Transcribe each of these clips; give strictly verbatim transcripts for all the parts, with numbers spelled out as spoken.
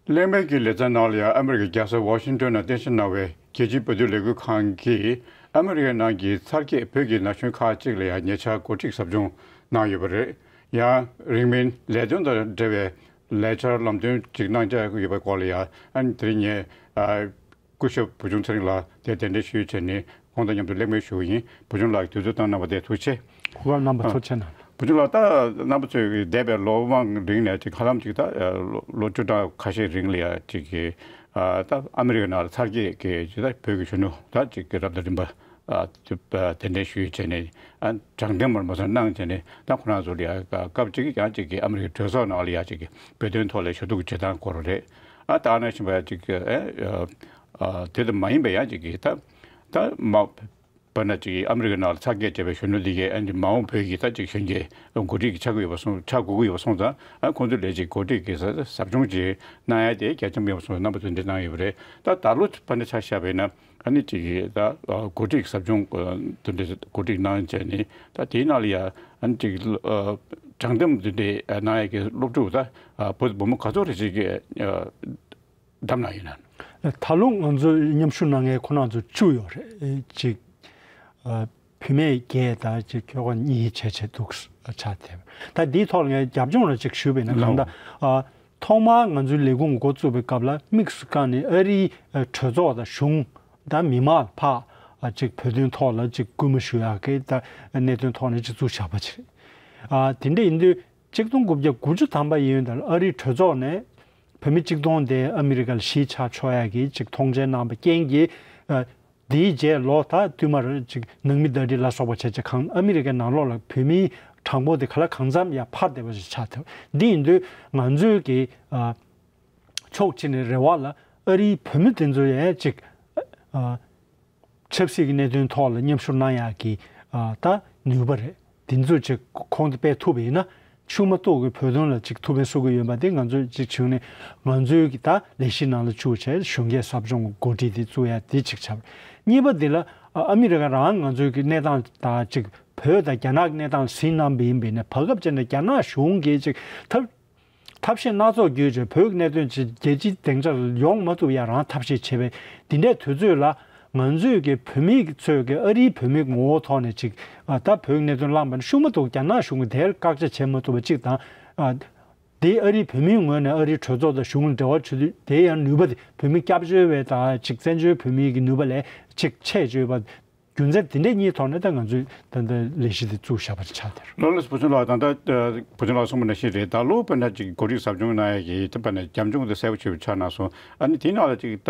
གླེང་མོལ་གྱི་ལེ་ཚན་ནང་ལ་ཡང་ཨ་མི་རི་ཀའི་རྒྱལ་ས་ཝ་ཤིང་ཏོན་ནང་རྟེན་གཞི་གནང་བའི་རྒྱལ་སྤྱིའི་བོད་དོན་ལས་འགུལ་ཁང་གིས་ཨ་མི་རི་ཀའི་ནང་གི་ཚར་བརྒྱད་བོད་ཀྱི་ན་གཞོན་ཁག་ཅིག་ལ་ཡང་ཉེ་ཆར་གོ་སྒྲིག་ཟབ་སྦྱོང་གནང་ཡོད་པ་རེད། ཡང་རིང་མིན་ལས་དོན་དང་འབྲེལ་བའི་ལས་འཆར་ལམ་སྟོན་ཅིག་གནང་འཆར་ཡོད་པའི་སྐོར་ལ་ཡང་ཨ་ནི་དེ་རིང་ངས་ཨ། སྐུ་ཞབས་བུ་ཆུང་ཚེ་རིང་ལགས་དེ་གདན་འདྲེན་ཞུས་བྱས་ནས་ཁོང་དང་མཉམ་དུ་གླེང་མོལ་ཞུ་གི་ཡིན། བུ་ཆུང་ལགས་དུས་ཚོད་བཏང་གནང་བ་དེ་ཐུགས་རྗེ་ཆེ། གོ་སྐབས་གནང་བ་ཐུགས་རྗེ་གནང་། བུ་ཆུང་ལགས་ད་རྣམ་པ་ཚོས་འདས་པའི་ལོ་མང་རིང་ནས་ཅིག་ཧ་ལམ་ཅིག་ད་ལོ་ལོ་བཅུ་ཕྲག་ཁ་ཤས་རིང་ལ་ཡ་ཅིག་གི་ད་ཨ་མི་རི་ཀ་ནང་ལ་ཚར་བརྒྱད་ཀྱི་ཅིག་ད་བོད་ཀྱི་གཞོན་ནུ་ད་ཅིག་གི་རབ་དང་རིམ་པ་གདན་འདྲེན་ཞུས་བྱས་ནས་དྲང་བདེན་མར་མ་སོང་གནང་བྱས་ནས་ད་ཁོ་རང་ཚོ་ལ་ཡ་སྐབས་ཅིག་ཡང་ཅིག་གི་ཨ་མི་རི་ཀའི་གྲོས་ཚོགས་ནང་ལ་ཡ་ཅིག་གི་བོད་དོན་ཐོག་ལ་ཞུ་གཏུག་བྱེད་སྟངས་སྐོར་རེད། ཨ་ད་ནང་བཞིན་པ་ཅིག་ཨེ་ཨ་དེ་ལྟ་མ་ཡིན་པའི་ཡང་ཅིག་གིས་ད་ད་མ་བར་ན་ཅིག་ཨ་མི་རི་ཀའི་ནང་ལ་ཚར་བརྒྱད་བྱས་པའི་གཞོན་ནུ་འདི་གས་ཨ་ནི་མ་འོངས་བོད་ཀྱི་ད་ཅིག་གཞོན་སྐྱེས་འགོ་ཁྲིད་ཀྱི་ཆགས་ཀྱི་ཡོད་པ་སོང་ཆགས་དགོས་ཀྱི་ཡོད་པ་སོང་ཙང་ཨ་ཁོང་ཚོ་ལས་ཅིག་འགོ་ཁྲིད་ཀྱི་ཟབ་སྦྱོང་ཅིག་གནང་ཡ་དེ་གལ་ཆེན་པོ་ཡོད་པ་སོང་རྣམ་པ་ཚོས་འདི་གནང་ཡོད་པ་རེད། ད་ད་ལོ་བར་ན་ཆ་བཞག་པས་ན་ཨ་ནི་ཅིག་གིས་ད་འགོ་ཁྲིད་ཀྱི་ཟབ་སྦྱོང་དེ་འདྲ་འགོ་ཁྲིད་གནང་བྱས་ནས་ད་དེའི་ནང་ལ་ཡ་ཨ་ནི་ཅིག་དྲང་བདེན་དེ་འདྲའི་གནང་ཡ་གི་སློབ་ཕྲུག་ད་བུ་བུ་མོ་ག་ཚོད་རེ་ཅིག་གིས་བདམས་གནང་ཡོད་ན། ད་ལོ་ང་ཚོ་མཉམ་ཞུགས་གནང་མཁན་ཁོ་རང་ཚོ་བཅུ་ཡོད་རེད། གཅིག་བུད་མེད་བརྒྱད་དང་གཅིག་ཁྱོ་ག་གཉིས་བྱས་བྱས་འདུག་ཆགས་བསྡད། ད་འདིའི་ཐོག་ལ་ངས་རྒྱབ་ལྗོངས་ལ་ཅིག་ཞུས་པ་ཡིན་ན་གང་ལྟར་ཐོག་མར་ང་ཚོའི་ལས་ཁུངས་འགོ་བཙུགས་པའི་སྐབས་ལ་དམིགས་སུ་བཀར་ནས་ཨ་རིའི་གྲོས་ཚོགས་དང་གཞུང་དང་མི་མང་ཕར་ཅིག་བོད་དོན་ཐོག་ལ་ཅིག་སྐུལ་མ་ཞུ་ཡག་གི་ད་གནད་དོན་ཐོག་ནས་ཅིག་བཙུགས་བཞག་པ་ཅིག་རེད། དེ་འདྲ་ཡིན་དུས། གཅིག་སྟོང་དགུ་བརྒྱ་དགུ་བཅུ་ཐམ་པ་ཡིན་ཡོད་ད་ཨ་རིའི་གྲོས་ཚོགས་ནས་བོད་མི་གཅིག་སྟོང་དེ་ཨ་མི་རི་ཀ་ལ་གཞིས་ཆགས་ཆོག་ཡག་གི་ཅིག་མཐོང་མཆན་གནང་བའི་རྐྱེན་གྱིས། ཨ། དེའི་རྗེས་ལོ་ད་བསྟུད་མར་ཅིག་ནང་མི་ཟླ་སྒྲིལ་ལ་སོགས་པ་བྱས་བྱས་གང་ཨ་མི་རི་ཀའི་ནང་ལོགས་ལ་བོད་མིའི་གྲངས་འབོར་དེ་ག་ལ་གང་འཚམ་ཡང་འཕར་བསྡད་པ་ཞིག་ཆགས་ཐུབ། འདི་ཡིན་དུས་ང་ཚོའི་གི་ཨ། ཕྱོགས་གཅིག་ནས་རེ་བ་ལ་ཨ་རིའི་བོད་མི་དེ་ཚོ་ཡང་ཅིག་ཨ། ཆབ་སྲིད་ཀྱི་གནད་དོན་ཐོག་ལ་མཉམ་ཞུགས་གནང་ཡག་གི་ཨ་ད་ནུས་པ་རེད། དེ་ཚོ་ཅིག་ཁོང་དུ་སྤེལ་ཐུབ་པ་ཡིན་ན་ཤུགས་མ་གཏོགས་ཀྱི་བོད་དོན་ལ་ཅིག་ཐུགས་ཕན་གསོ་གི་ཡོད་པ་དེ་ང་ཚོས་ཅིག་བྱུང་ནས་ང་ཚོའི་གི་ད་ལས་གཞི་ནང་ལ་བཅུག་བྱས་གཞོན་སྐྱེས་ཟབ་སྦྱོང་གི་འགོ་ཁྲིད་དེ་བཙུགས་ཡ་དེ་ཅིག་ཆགས། གཉིས་པ་དེ་ལ་ཨ་ཨ་མི་རི་ཀ་རང་ང་ཚོའི་གི་གནས་སྟངས་དང་ཅིག་བོད་དང་རྒྱ་ནག་གི་གནས་སྟངས་ལ་ཟིན་གནང་བ་ཡིན་པས་ན་བར་སྐབས་ཅིག་ནས་རྒྱ་ནག་གཞུང་གིས་ཅིག་ཐབས། ཐབས་ཤེས་སྣ་ཚོགས་བརྒྱུད་བྱས་བོད་ཀྱི་གནད་དོན་ཅིག་རྒྱལ་སྤྱིའི་སྡིངས་ཆར་ཡོང་མ་ཐུབ་ཡ་རང་ཐབས་ཤེས་བྱས་པས་འདི་འདྲའི་དུས་ཚོད་ལ་ང་ཚོས་ཀྱི་བོད་མི་ཚོས་ཀྱི་ཨ་རིའི་བོད་མི་ངོ་བོ་ཐོག་ནས་ཅིག་ཨ་ད་བོད་ཀྱི་གནད་དོན་བླངས་པ་ནི་ཤུགས་མ་གཏོགས་རྒྱ་ནག་གཞུང་གིས་དེར་བཀག་ཆ་བྱེད་མ་ཐུབ་པ་ཅིག་དང་། ཨ་དེ་ཨ་རིའི་བོད་མིའི་ངོས་ནས་ཨ་རིའི་གྲོས་ཚོགས་དང་གཞུང་ལ་འབྲེལ་བ་བྱེད་དུས་དེ་ཡང་ནུས་པ་དེ་བོད་མི་སྐྱབས་བཅོལ་བའི་དང་ཅིག་བཙན་བྱོལ་བོད་མིའི་གི་ནུས་པ་ལས་ཅིག་ཆེ་བཅོས་པ། རྒྱུ་མཚན་དེ་འདྲ་གཉིས་ཐོག་ནས་ད་ང་ཚོས་ད་ལྟ་ལས་གཞི་དེ་བཙུགས་བཞག་པ་ཆགས་དེར། ལགས་ལགས་བུ་ཆུང་ལགས་ད་ལྟ་བུ་ཆུང་ལགས་གསུངས་པ་ནང་བཞིན་རེད། ད་ལོ་དཔེར་ན་ཅིག་གོ་སྒྲིག་ཟབ་སྦྱོང་གནང་ཡ་གི་ད་དཔེར་ན་རྒྱབ་ལྗོངས་དེ་གསལ་པོ་ཆེ་བོ་ཆགས་གནང་སོང་། ཨ་ནི་དེའི་ནང་ལ་ཅིག་ད་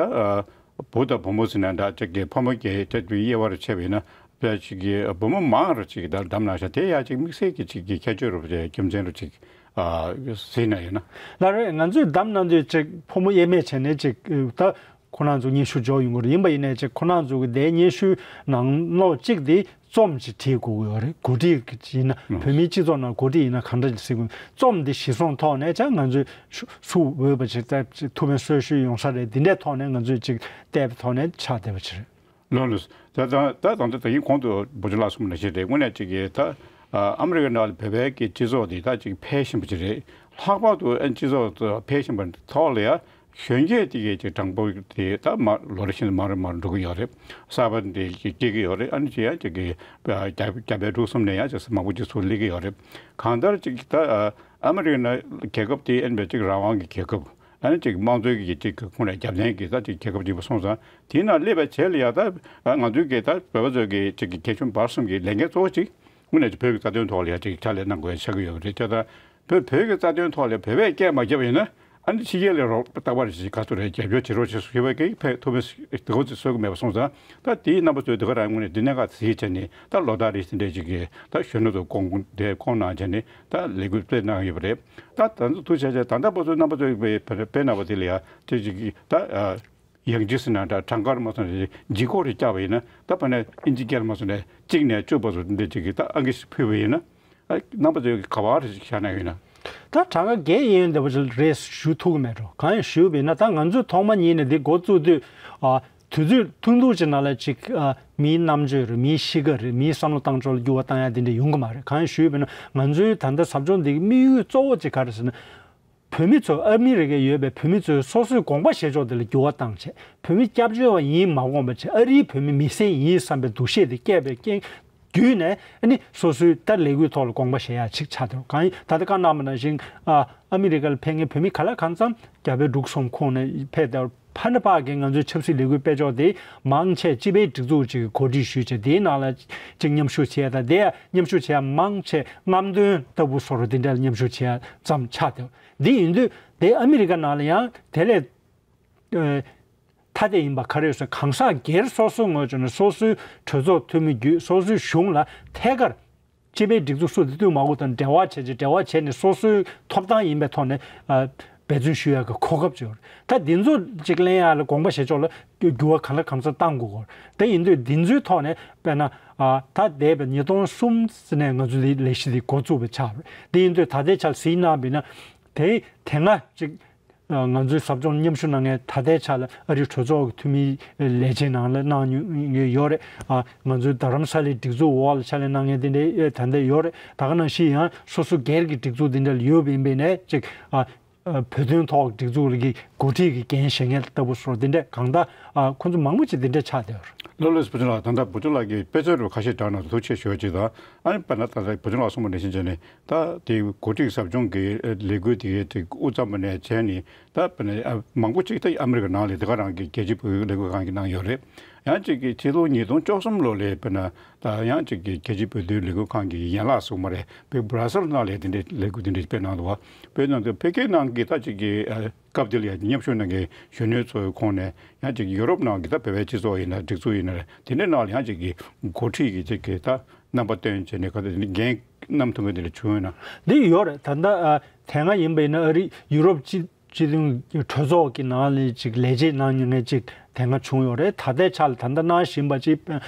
བུ་དང་བུ་མོ་ཟེར་ན་འདྲ་ཅིག་གི་ཕོ་མོ་གི་ཏྲེ་བི་དབྱེ་བ་རུ་ཕྱེ་བས་ན་དཔེ་ཅིག་གི་བུ་མོ་མང་རུ་ཅིག་ད་བདམས་གནང་ཤག་དེ་ཡ་ཅིག་དམིགས་བསལ་གྱི་ཅིག་གི་ཁྱད་ཆོས་རུ་རྒྱུ་མཚན་རུ་ཅིག་ཟེར་ན་ཡོད་ན། ལགས་རེད། ང་ཚོས་བདམས་གནང་དུས་ཅིག་ཕོ་མོ་དབྱེ་མེད་བྱས་ནས་ཅིག་ད། ཁོ་རང་ཚོ་སྙན་ཞུ་འབྱོར་ཡོང་གི་རེད། ཡིན་པ་ཡིན་ནའི་ཅིག་ཁོ་རང་ཚོ་གི་དེའི་སྙན་ཞུའི་ནང་ལོགས་གཅིག་དེ་རྩོམ་ཅིག་བྲིས་དགོས་ཀྱི་ཡོད་རེད། འགོ་ཁྲིད་ཀྱི་ཡིན་ན་ཨང་བོད་མིའི་སྤྱི་ཚོགས་ནང་འགོ་ཁྲིད་ཡིན་ན་གང་འདྲ་ཅིག་ཟེར་དགོས། རྩོམ་འདི་གཞིར་བཟུང་ཐོག་ནས་ཀྱང་ང་ཚོས་ཤུ་ཤུགས་འོས་པ་ཅིག་ད་ཐུགས་ཕན་གསོས་ཤོས་ཡོང་ས་རེད། འདི་འདྲའི་ཐོག་ནས་ང་ཚོས་ཅིག་བལྟས་པའི་ཐོག་ནས་ཆགས་བསྡད་པ་ཅིག་རེད། ལགས་ལགས། ད་ད་ད་ད་ད་ཡིན་གོང་དུ་བུ་ཆུང་ལགས་གསུངས་པ་ནང་བཞིན་རེད། དངོས་གནས་ཅིག་གིས་ད་ཨ་མི་རི་ཀའི་ནང་ལ་བོད་པའི་གི་སྤྱི་ཚོགས་འདི་ད་ཅིག་འཕེལ་བཞིན་པ་ཅིག་རེད། ལྷག་པར་དུ་ཨ་སྤྱི་ཚོགས་འཕེལ་བཞིན་པ་ཐོག་ལ་ཡ། གཞོན་སྐྱེས་དེ་གའི་ཅིག་གྲངས་འབོར་དེ་ད་མ་ལོ་རེ་བཞིན་དུ་མང་རུ་མང་རུ་འགྲོ་གི་ཡོད་རེད། གསར་པ་འདི་སྐྱེ་གི་ཡོད་རེད། ཨ་ནི་ཅིག་ཡང་ཅིག་གི་རྒྱ་རྒྱ་བལ་འབྲུག་གསུམ་ནས་ཡང་ཅིག་མང་པོ་ཅིག་ཚུར་སླེབས་ཀྱི་ཡོད་རེད། གང་ལྟར་ཅིག་ད་ཨ་མི་རི་ཀ་ནང་རྒྱལ་ཁབ་དེ་ཨ་ནི་བས་ཅིག་རང་དབང་གི་རྒྱལ་ཁབ། ཨ་ནི་ཅིག་དམངས་གཙོའི་གི་ཅིག་ཁོངས་ནས་རྒྱབ་རྟེན་གྱི་ད་ཅིག་རྒྱལ་ཁབ་ཅིག་སོང་ཙང་དེའི་ནང་སླེབས་པའི་རྗེས་ལ་ཡང་ད་ང་ཚོའི་གི་ད་བོད་པ་ཚོའི་གི་ཅིག་གི་རྒན་གཞོན་བར་གསུམ་གྱི་ལས་འགན་གཙོ་བོ་ཅིག་དངོས་གནས་ཅིག་བོད་ཀྱི་རྩ་དོན་ཐོག་ལ་ཡང་ཅིག་ཕྱག་ལས་གནང་དགོས་ཡ་ཆགས་ཀྱི་ཡོད་པ་རེད། ཅེས་དང་། བོད་བོད་ཀྱི་རྩ་དོན་ཐོག་ལ་བོད་པས་སྐད་མ་བརྒྱབ་པ་ཡིན་ན་ཨ་ནི་ཕྱི་རྒྱལ་ལ་རོགས་རྟག་པར་ཞིག་ག་ཚོད་རེད་རྒྱབ་སྐྱོར་བྱེད་རོགས་བྱེད་ཞུ་བའི་གི་ཕན་ཐོགས་མེད་དེ་གོ་ཚིག་གསོལ་གི་མེད་པ་སོང་ཙང་། ད་དེའི་རྣམ་པ་ཚོས་དེ་ག་རང་ངོས་ནས་འདི་ནས་ཁ་གཟིགས་བྱས་ནས་ད་ལོ་ལྟར་རེ་བཞིན་དེ་ཅིག་གི་ད་གཞོན་ནུ་ཚོ་སྐོང་དེ་སྐོང་གནང་བྱས་ནས་ད་ལས་འགུལ་སྤེལ་གནང་ཡོད་པ་རེད། ད་ད་ཚོ་ཐུགས་རྗེ་ཆེ། ད་ལྟ་བར་དུ་རྣམ་པ་ཚོས་སྤེལ་སྤེལ་གནང་བ་དེ་ལ་ཡ་དེ་ཅིག་གི་ད་ཡང་ཅི་ཟེར་ན་འདྲ་གྲངས་ཀར་མ་སོང་ནས་ལྗིད་ཁོག་རེ་བཀྱགས་པ་ཡིན་ན་ད་ཕ་ནས་ཨིན་ཇི་སྐད་ལ་མ་སོང་ནས་གཅིག་ནས་བཅུ་བར་དུ་འདི་ཅིག་གི་ད་ཨང་ཀི་ཞིག་ཕུལ་བ་ཡིན་ན། ཨ་རྣམ་པ་ཚོས་ག་བར་ཞིག་བཞག་ན་ཡོད་ན། ད་གྲངས་ཀ་བརྒྱད་ཡན་འདི་བ་ཅིག་རེད་ཞུ་ཐུབ་ཀྱི་མེད་འགྲོ། གང་ཡང་ཞུས་པ་ཡིན་ན་ད་ང་ཚོས་ཐོག་མ་ཉིད་ནས་འདི་འགོ་བཙུགས་དུས་ཨ་དུས་ཚོད་ཐུང་ཐུང་ཅིག་ནང་ལ་ཅིག་ཨ་མིའི་རྣམ་དཔྱོད་རེད། མིའི་གཤིས་ཀ་རེད། མིའི་བསམ་བློ་བཏང་ཕྱོགས་ལ་འགྱུར་བ་བཏང་ཡ་དེ་འདྲ་ཡོང་གི་མ་རེད། གང་ཡང་ཞུས་པ་ཡིན་ན་ང་ཚོའི་ད་ལྟ་ཟབ་སྦྱོང་འདི་གི་དམིགས་ཡུལ་གཙོ་བོ་ཅིག་ག་རེ་ཟེར་ན། བོད་མི་ཚོ་ཨ་མི་རི་ཀར་ཡོད་པའི་བོད་མི་ཚོས་སོ་སོའི་དགོངས་པ་བཞེས་ཕྱོགས་དེ་ལ་འགྱུར་བ་བཏང་བྱས། བོད་མི་སྐྱབས་བཅོལ་བ་ཡིན་མ་དགོངས་པ་བྱས། ཨ་རིའི་བོད་མི་མི་སེར་ཡིན་བསམ་པའི་འདུ་ཤེས་དེ་སྐྱེས་པའི་རྐྱེན་བརྒྱུད་ནས། ཨ་ནི་སོ་སོའི་ད་ལས་འགུལ་ཐོག་ལ་དགོངས་པ་བཞེས་ཡ་ཅིག་ཆགས་འདུག་གང་ཡིན་ད་ལྟ་བཀའ་གནང་བ་ནང་བཞིན། ཨ་ཨ་མི་རི་ཀ་ལ་ཕེབས་མཁན་བོད་མི་ག་ལ་གང་འཚམ་རྒྱ་བལ་འབྲུག་གསུམ་ཁོངས་ནས་ཕེབས་ཏེ། ཕ་ན་པ་གི་ང་ཚོའི་ཆབ་སྲིད་ལས་འགུལ་སྤེལ་ཕྱོགས་དེ་མང་ཆེ་སྤྱི་པའི་སྒྲིག་འཛུགས་ཅིག་གིས་གོ་སྒྲིག་ཞུས་བྱས། དེའི་ནང་ལ་ཅིག་མཉམ་ཞུགས་བྱས་དང་། དེ་ཡང་མཉམ་ཞུགས་བྱས་མང་ཆེ་རྔམ་སྟོན་ལྟ་བུ་བཟོ་འདྲ་དེ་འདྲ་ལ་མཉམ་ཞུགས་བྱས་ཙམ་ཆགས་འདུག་འདི་ཡིན་དུས་དེ་ཨ་མི་རི་ཀ་ནང་ལ་ཡང་དེ་ལས། ཨ། ཐ་དད་ཡིན་པ་ག་རེ་ཡོད་ཟེར། གང་ཟག་སྒེར་སོ་སོའི་ངོས་ནས་སོ་སོའི་གྲོས་ཚོགས་འཐུས་མི་བརྒྱུད་སོ་སོའི་གཞུང་ལ་ཐད་ཀར་སྤྱི་པའི་སྒྲིག་འཛུགས་སུ་དེ་དུས་མ་འོངས་དང་འབྲེལ་བ་བྱས་བྱས་འབྲེལ་བ་བྱས་ནས་སོ་སོའི་ཐོབ་ཐང་ཡིན་པའི་ཐོག་ནས། ཨ། འབད་བརྩོན་ཞུ་ཡག་གི་གོ་སྐབས་ཅིག་ཡོད་རེད། ད་འདི་ཚོ་ཅིག་གླེང་ཡག་ལ་དགོངས་པ་བཞེས་ཕྱོགས་ལ་འགྱུར་བ་གང་ལ་གང་འཚམ་བཏང་དགོས་ཀྱི་ཡོད་རེད། དེ་ཡིན་དུས་འདི་ཚོའི་ཐོག་ནས་དཔེར་ན། ཨ། ད་འདས་པའི་ཉིས་སྟོང་གསུམ་ནས་ང་ཚོ་འདི་ལས་གཞི་འདི་འགོ་བཙུགས་པ་ཆགས་པ་རེད། དེ་ཡིན་དུས་ད་ལྟའི་ཆར་གཟིགས་གནང་བ་ཡིན་ན། དེ་དེ་སྔ་ཅིག་ང་ཚོའི་ཟབ་སྦྱོང་མཉམ་ཞུགས་གནང་མཁན་ད་ལྟའི་ཆ་ལ་ཨ་རིའི་གྲོས་ཚོགས་ཀྱི་འཐུས་མིའི་ལས་བྱེད་ནང་ལ་གནང་མྱོང་ཡོད་རེད། ཨ། ང་ཚོའི་རྡ་རམ་ས་ལའི་སྒྲིག་འཛུགས་འོག་ལ་ཕྱག་ལས་གནང་མཁན་དེ་འདྲའི་ད་ལྟ་ཡོད་རེད། ད་ག་ནང་བཞིན་ཡང་སོ་སོ་སྒེར་གྱི་སྒྲིག་འཛུགས་དེ་འདྲ་ལ་ཡོད་པ་ཡིན་པས་ནས་ཅིག་ཨ། ཨ། བོད་དོན་ཐོག་སྒྲིག་འཛུགས་ལ་གི་འགོ་ཁྲིད་ཀྱི་འགན་བཞེས་མཁན་ལྟ་བུ་སོགས་དེ་འདྲ་གང་ལྟར། ཨ། ཁོང་ཚོ་མང་པོ་ཅིག་དེ་འདྲ་ཆགས་བསྡད་ཡོད་རེད། ལགས་ལགས་སོ། བུ་ཆུང་ལགས། ད་ལྟ་བུ་ཆུང་ལགས་ཀྱིས་དཔེ་མཚོན་རུ་ཁ་ཤས་བསྒྲགས་གནང་འདུག་ཐུགས་རྗེ་ཆེ་ཞུ་བ་ཅིག་དང་། ཨ་ནི་དཔེར་ན་ད་ལྟ་བུ་ཆུང་ལགས་གསུངས་པ་ནང་བཞིན་བྱས་ནས། ད་དེ་འགོ་ཁྲིད་ཟབ་སྦྱོང་གི་ལས་འགུལ་དེ་གའི་དེ་དབུ་མཚམས་ནས་བྱས་ནས། ད་དཔེར་ན་ཨ་མང་པོ་ཅིག་ད་ཨ་མི་རི་ཀ་ནང་ལ་དེ་ག་རང་གི་རྒྱལ་སྤྱིའི་བོད་ཡིག་ལས་འགུལ་ཁང་གིས་གནང་ཡོད་རེད། ཡང་ཅིག་གི་ཕྱི་ལོ་ཉིས་སྟོང་བཅུ་གསུམ་ལོ་ལ་དཔེར་ན་ད་ཡང་ཅིག་གི་རྒྱལ་སྤྱིའི་བོད་དོན་ལས་འགུལ་ཁང་གི་ཡན་ལག་ཟེར་མ་རེད། བོད་བྷ་ར་སེལ་ནང་ལ་དེ་འདྲའི་ལས་འགུལ་དེ་འདྲ་སྤེལ་གནང་འདུག་བ། དཔེར་ན་ཕ་གི་ནང་གི་ད་ཅིག་གི་ཨ་སྐབས་དེ་ལ་ཡང་མཉམ་ཞུགས་གནང་མཁན་གཞོན་ནུ་ཚོའི་ཁོངས་ནས། ཡང་ཅིག་ཡུ་རོབ་ནང་གི་ད་བོད་པའི་སྤྱི་ཚོགས་ཡིན་ན། སྒྲིག་འཛུགས་ཡིན་ན། དེ་འདྲའི་ནང་ལ་ཡང་ཅིག་གི་འགོ་ཁྲིད་ཀྱི་ཅིག་གི་ད་རྣམ་པ་སྟོན་བྱས་ནས་ག་ཚོད་འགན་བསྣམས་ཐུབ་མཁན་དེ་འདྲ་བྱུང་ཡོད་ན། འདི་ཡོད་རེད། ད་ལྟ་ཨ་དེ་སྔ་ཡིན་པ་ཡིན་ན་ཨ་རི་ཡུ་རོབ་སྤྱི་སྤྱི་མཐུན་གྲོས་ཚོགས་ཀྱི་ནང་ལ་ཅིག་ལས་བྱེད་གནང་མྱོང་མཁན་ཅིག་དེ་སྔ་བྱུང་ཡོད་རེད། ད་ལྟའི་ཆ་ལ་ད་ལྟ་གནང་བཞིན་པ་ཅིག་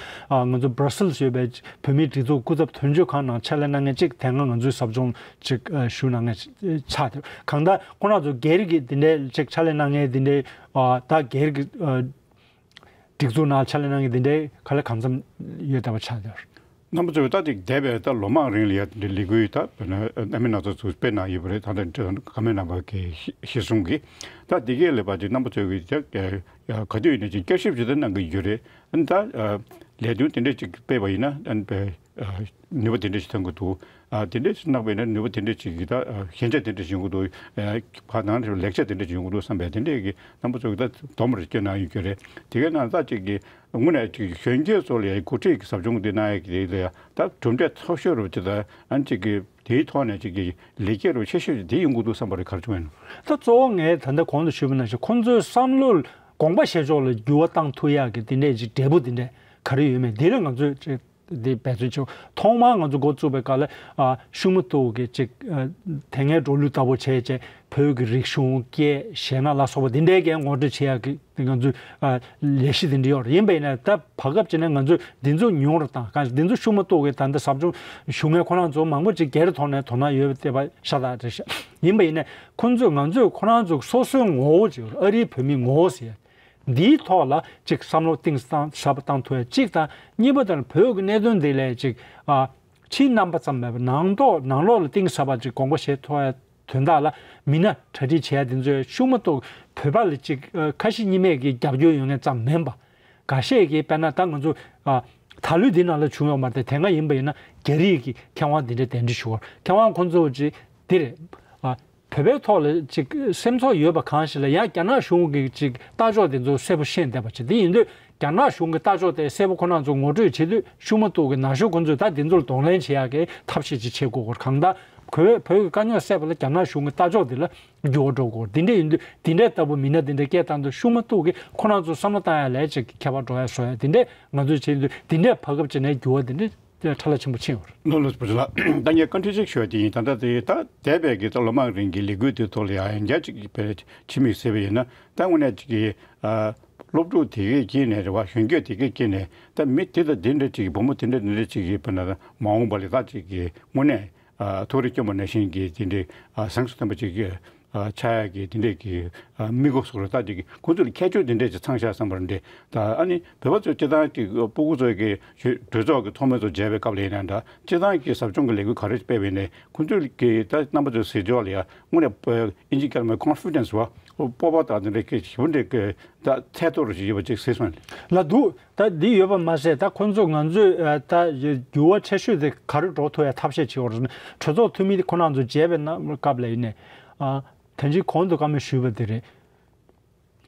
ཨ་ང་ཚོ་Brussels་ཡོད་པའི་བོད་མིའི་སྒྲིག་འཛུགས་སྐུ་ཚབ་དོན་གཅོད་ཁང་ནང་ཕྱག་ལས་གནང་མཁན་ཅིག་དེ་སྔ་ང་ཚོའི་ཟབ་སྦྱོང་ཅིག་ཨ་ཞུགས་གནང་མཁན་ཆགས་ཏེ། གང་ལྟར་ཁོང་རྣམ་ཚོ་སྒེར་གྱི་དེ་འདྲའི་ཅིག་ཕྱག་ལས་གནང་མཁན་དེ་འདྲའི་ཨ་ད་སྒེར་གྱི་ཨ་སྒྲིག་འཛུགས་ནང་ཕྱག་ལས་གནང་མཁན་དེ་འདྲའི་ག་ལ་གང་འཚམ་ཡོད་བསྡད་པ་ཆགས་ཡོད། རྣམ་པ་ཚོས་ད་ཅིག་འདས་པའི་ད་ལོ་མང་རིང་ལ་ཡ་དེ་འདྲའི་ལས་འགུལ་ད་དཔེར་ན་ཨ་མི་སྣ་ཚོགས་ཚུར་སྤེལ་གནང་ཡོད་པ་རེད། ད་ལྟ་ཁ་མེད་རྣམ་པ་གི་གཞི་བཟུང་གི། ད་འདི་གའི་ལས་པ་ཅིག་རྣམ་པ་ཚོས་གི་ཅིག་ག་དུས་ཡིན་ན་ཅིག་བསྐྱར་ཞིབ་ཅིག་ད་གནང་གི་ཡོད་རེད། ཨ་ནི་ད་ལས་དོན་དེ་འདྲ་ཅིག་སྤེལ་བ་ཡིན་ན། ཨ་ནི་ནུས་པ་དེ་འདྲ་ཞིག་ཐོན་གྱི་འདུག་ཨ་དེ་འདྲ་ཞིག་གནང་བས་ན་ནུས་པ་དེ་འདྲ་ཞིག་གིས་ད་ཨ་ཞན་ཆ་དེ་འདྲ་ཞིག་ཡོང་གི་འདུག་ཨ་ཕར་ནང་ལ་ལེགས་ཆ་དེ་འདྲ་ཞིག་ཡོང་གི་འདུག་བསམ་པའི་དེ་འདྲ་གི་རྣམ་པ་ཚོ་གིས་ད་སྡོམ་རེ་སྐྱོན་གནང་ཡོད་ཀྱི་རེད། དེ་གའི་ནང་ད་ཅིག་གི་དངོས་གནས་ཅིག་གཞོན་སྐྱེས་ཚོ་ལ་ཡ་འགོ་ཁྲིད་ཀྱི་ཟབ་སྦྱོང་དེ་གནང་ཡ་གི་དེ་ལ་ཡ་ད་གྲུབ་འབྲས་མཐོ་ཤོས་རུ་ཅིག་ད་ཨ་ཅིག་གི་དེའི་ཐོག་ནས་ཅིག་གི་ལེགས་སྐྱེས་རུ་ཆེ་ཤོས་ཅིག་དེ་ཡོང་གི་འདུག་བསམ་པ་རེ་ག་རེ་བྱུང་ཡོད་ན། ད་གཙོ་བོ་ངས་ད་ལྟ་གོང་དུ་ཞུས་པ་ནང་བཞིན་ཁོང་ཚོའི་བསམ་བློ་དགོངས་པ་བཞེས་ཕྱོགས་ལ་འགྱུར་བ་བཏང་ཐུབ་ཡ་གི་དེ་འདྲས་ཅིག་འབྲས་བུ་དེ་འདྲས་ག་རེ་ཡོད་མེད་དེ་ལ་ང་ཚོས་ཅིག་འདི་འབད་བརྩོན་བྱེད། ཐོག་མར་ང་ཚོ་འགོ་བཙུགས་པའི་སྐབས་ལ་ཨ་ཤུགས་མ་གཏོགས་ཀྱི་ཅིག་ཨ་དེ་སྔའི་འགྲོ་ལུགས་ལྟ་བུ་བྱས་བྱས་བོད་ཀྱི་རིག་གཞུང་སྐད་གཞས་སྣ་ལ་སོགས་པ་འདི་འདྲའི་སྐད་ངོ་སྤྲོད་བྱེད་ཡག་གི་ང་ཚོའི་ཨ་ལས་གཞི་འདི་འདྲ་ཡོད་རེད། ཡིན་པ་ཡིན་ན་ད་བར་སྐབས་ཅིག་ནས་ང་ཚོས་འདི་ཚོ་ཉུང་རུ་བཏང་། གང་ཞིག་འདི་ཚོ་ཤུགས་མ་གཏོགས་ཀྱི་ད་ལྟ་ཟབ་སྦྱོང་ཞུ་མཁན་ཁོ་རང་ཚོ་མང་པོ་ཅིག་སྒེར་ཐོག་ནས་དོ་སྣང་ཡོད་པ་བལྟས་པ་ཤ་སྟག་རེད་ཤག་ཡིན་པ་ཡིན་ན་ཁོ་ཚོས་ང་ཚོས་ཁོ་རང་ཚོ་སོ་སོའི་ངོ་བོ་ཅིག་ཡོད་རེད། ཨ་རིའི་བོད་མིའི་ངོ་བོ་ཟེར་ཡ། འདིའི་ཐོག་ལ་ཅིག་བསམ་བློ་གཏིང་ཟབ་པ་བཏང་ཐུབ་ཡ་གཅིག་དང་། གཉིས་པ་དེ་ནི་བོད་ཀྱི་གནད་དོན་འདི་ལས་ཅིག་ཨ་ཕྱིའི་རྣམ་པ་ཙམ་མེད་པར་ནང་ཐོག་ནང་ལོགས་ལ་གཏིང་ཟབ་པ་ཅིག་དགོངས་པ་བཞེས་ཐུབ་ཡ་དོན་དག་ལ་མི་སྣ་གྲ་སྒྲིག་བྱེད་ཡ་དེ་ཚོས་ཤུགས་མ་གཏོགས་བོད་པ་ལ་ཅིག་ཨ་ཁ་ཞེ་གཉིས་མེད་ཀྱི་རྒྱབ་སྐྱོར་ཡོད་མཁན་ཙམ་མིན་པ། འགའ་ཤས་ཀྱིས་དཔེར་ན་ད་ང་ཚོ་ཨ་ད་ལོའི་འདི་ནང་ལ་བྱུང་ཡོད་མ་རེད་དེ། དེ་སྔ་ཡིན་པ་ཡིན་ན་རྒྱ་རིགས་ཀྱི་མཁས་དབང་འདི་འདྲ་གདན་འདྲེན་ཞུ་བར་མཁས་དབང་ཁོང་ཚོ་ཅིག་འདི་རེད། ཨ་བོད་པའི་ཐོག་ལ་ཅིག་སེམས་ཚོར་ཡོད་པ་གང་ཞིག་ལ་ཡང་རྒྱ་ནག་གཞུང་གི་ཅིག་ལྟ་ཕྱོགས་དེ་ཚོ་གསལ་པོ་ཤེས་བསྡད་པ་ཅིག་དེ་ཡིན་དུས་རྒྱ་ནག་གཞུང་གི་ལྟ་ཕྱོགས་དེ་གསལ་པོ་ཁོ་རང་ཚོ་ངོ་སྤྲོད་བྱེད་དུས་ཤུགས་མ་གཏོགས་ཀྱི་ནག་ཤོག་ཁོ་ཚོས་ད་དེ་ཚོར་གདོང་ལེན་བྱེད་ཡག་གི་ཐབས་ཤེས་ཅིག་བྱེད་དགོས་སྐོར། གང་ལྟར་བོད་བོད་ཀྱི་དཀའ་རྙོག་སེལ་བ་ལ་རྒྱ་ནག་གཞུང་གི་ལྟ་ཕྱོགས་དེ་ལ་འགྱུར་བ་འགྲོ་དགོས། དེ་འདྲ་ཡིན་དུས་དེ་འདྲའི་ལྟ་བུ་མི་སྣ་དེ་འདྲ་སྐད་བཏང་དུས་ཤུགས་མ་གཏོགས་ཀྱི་ཁོ་རང་ཚོ་བསམ་བློ་བཏང་ཡ་ལས་ཅིག་ཁྱད་པར་འགྲོ་ཡ་བཟོ་ཡ་དེ་འདྲས་ང་ཚོས་བྱེད་དུས་དེ་འདྲས་བར་སྐབས་ཅིག་ནས་འགྱུར་བ་དེ་འདྲས་ཁྲ་ལ་ཆེན་པོ་ཕྱིན་ཡོད་རེད། ལགས་ལགས་སོ། བུ་ཆུང་ལགས། ད་ངས་བཀའ་འདྲི་ཅིག་ཞུ་ཡ་དེ་ཡིན། ད་ལྟ་དེ་ད་འདས་པའི་གི་ད་ལོ་མང་རིང་གི་ལས་འགུལ་དེ་ཐོག་ལ་ཡང་རྒྱ་ཅིག་ཕྱི་མིག་གཟིགས་པ་ཡིན་ན། ད་དངོས་གནས་ཅིག་གི་ཨ་སློབ་ཕྲུག་དེ་གའི་དཀྱིལ་ནས་རེད་བ། གཞོན་སྐྱེས་དེ་གའི་དཀྱིལ་ནས་ད་མི་དེ་དང་དེ་འདྲ་ཅིག་གི་བུ་མོ་དེ་འདྲ་དེ་འདྲ་ཅིག་གི་དཔེར་ན་མ་འོངས་པ་ལ་ད་ཅིག་གི་དངོས་གནས་ཨ་ཐུགས་རེ་སྐྱོ་མོ་ནང་བཞིན་གྱི་དེ་འདྲའི་ཨ་གཟེངས་སུ་ཐོན་པ་ཅིག་གི་ ཨ་ཆགས་ཡག་གི་དེ་འདྲས་ཀྱི་ཨ་དམིགས་སྒོ་སོགས་ལ་ད་ཅིག་ཁོང་ཚོ་ལ་ཁྱད་ཆོས་དེ་འདྲས་ཅིག་ཚང་ཤག་བསམ་པར་འདྲ། ད་ཨ་ནི་བོད་པ་ཚོས་སྤྱིར་བཏང་ཅིག་སྤུ་གུ་ཚོས་ཀྱི་གྲོས་ཚོགས་ཀྱི་ཚོགས་མི་ཚོ་མཇལ་བའི་སྐབས་ལ་ཡིན་ན་འདྲ། སྤྱིར་བཏང་གི་ཟབ་སྦྱོང་གི་ལས་འགུལ་ག་རེ་སྤེལ་བ་ཡིན་ནའི་ཁོང་ཚོས་ཀྱི་ད་རྣམ་པ་ཚོས་གཟིགས་ཕྱོགས་ལ་ཡ་དངོས་གནས་ཨིན་ཇིའི་སྐད་ལ་མོ་ཀོན་ཕི་ཌེན་སི་བ་སྤོབས་པ་དང་དེ་འདྲས་ཀྱི་ཞེ་པོ་འདྲས་ཀྱི་ད་ཚད་མཐོ་རུ་ཞིག་ཡོད་པ་ཅིག་གཟིགས་སོང་། ལ་འདུག་ད་འདི་ཡོད་པ་མ་ཟད། ད་ཁོང་ཚོ་ང་ཚོས་ཨ་ད་འགྱུར་བ་ཆེ་ཤོས་དེ་ག་རེ་འགྲོ་ཐུབ་ཡ་ཐབས་ཤེས་བྱེད་དགོས་རེད་ཟེར་ན། གྲོས་ཚོགས་འཐུས་མི་དེ་ཁོ་རང་ཚོ་མཇལ་བའི་ནང་སྐབས་ལ་ཡིན་ནའི་ཨ་ད་ཅི་གོང་དུ་བཀའ་མོལ་ཞུས་པ་དེ་རེད།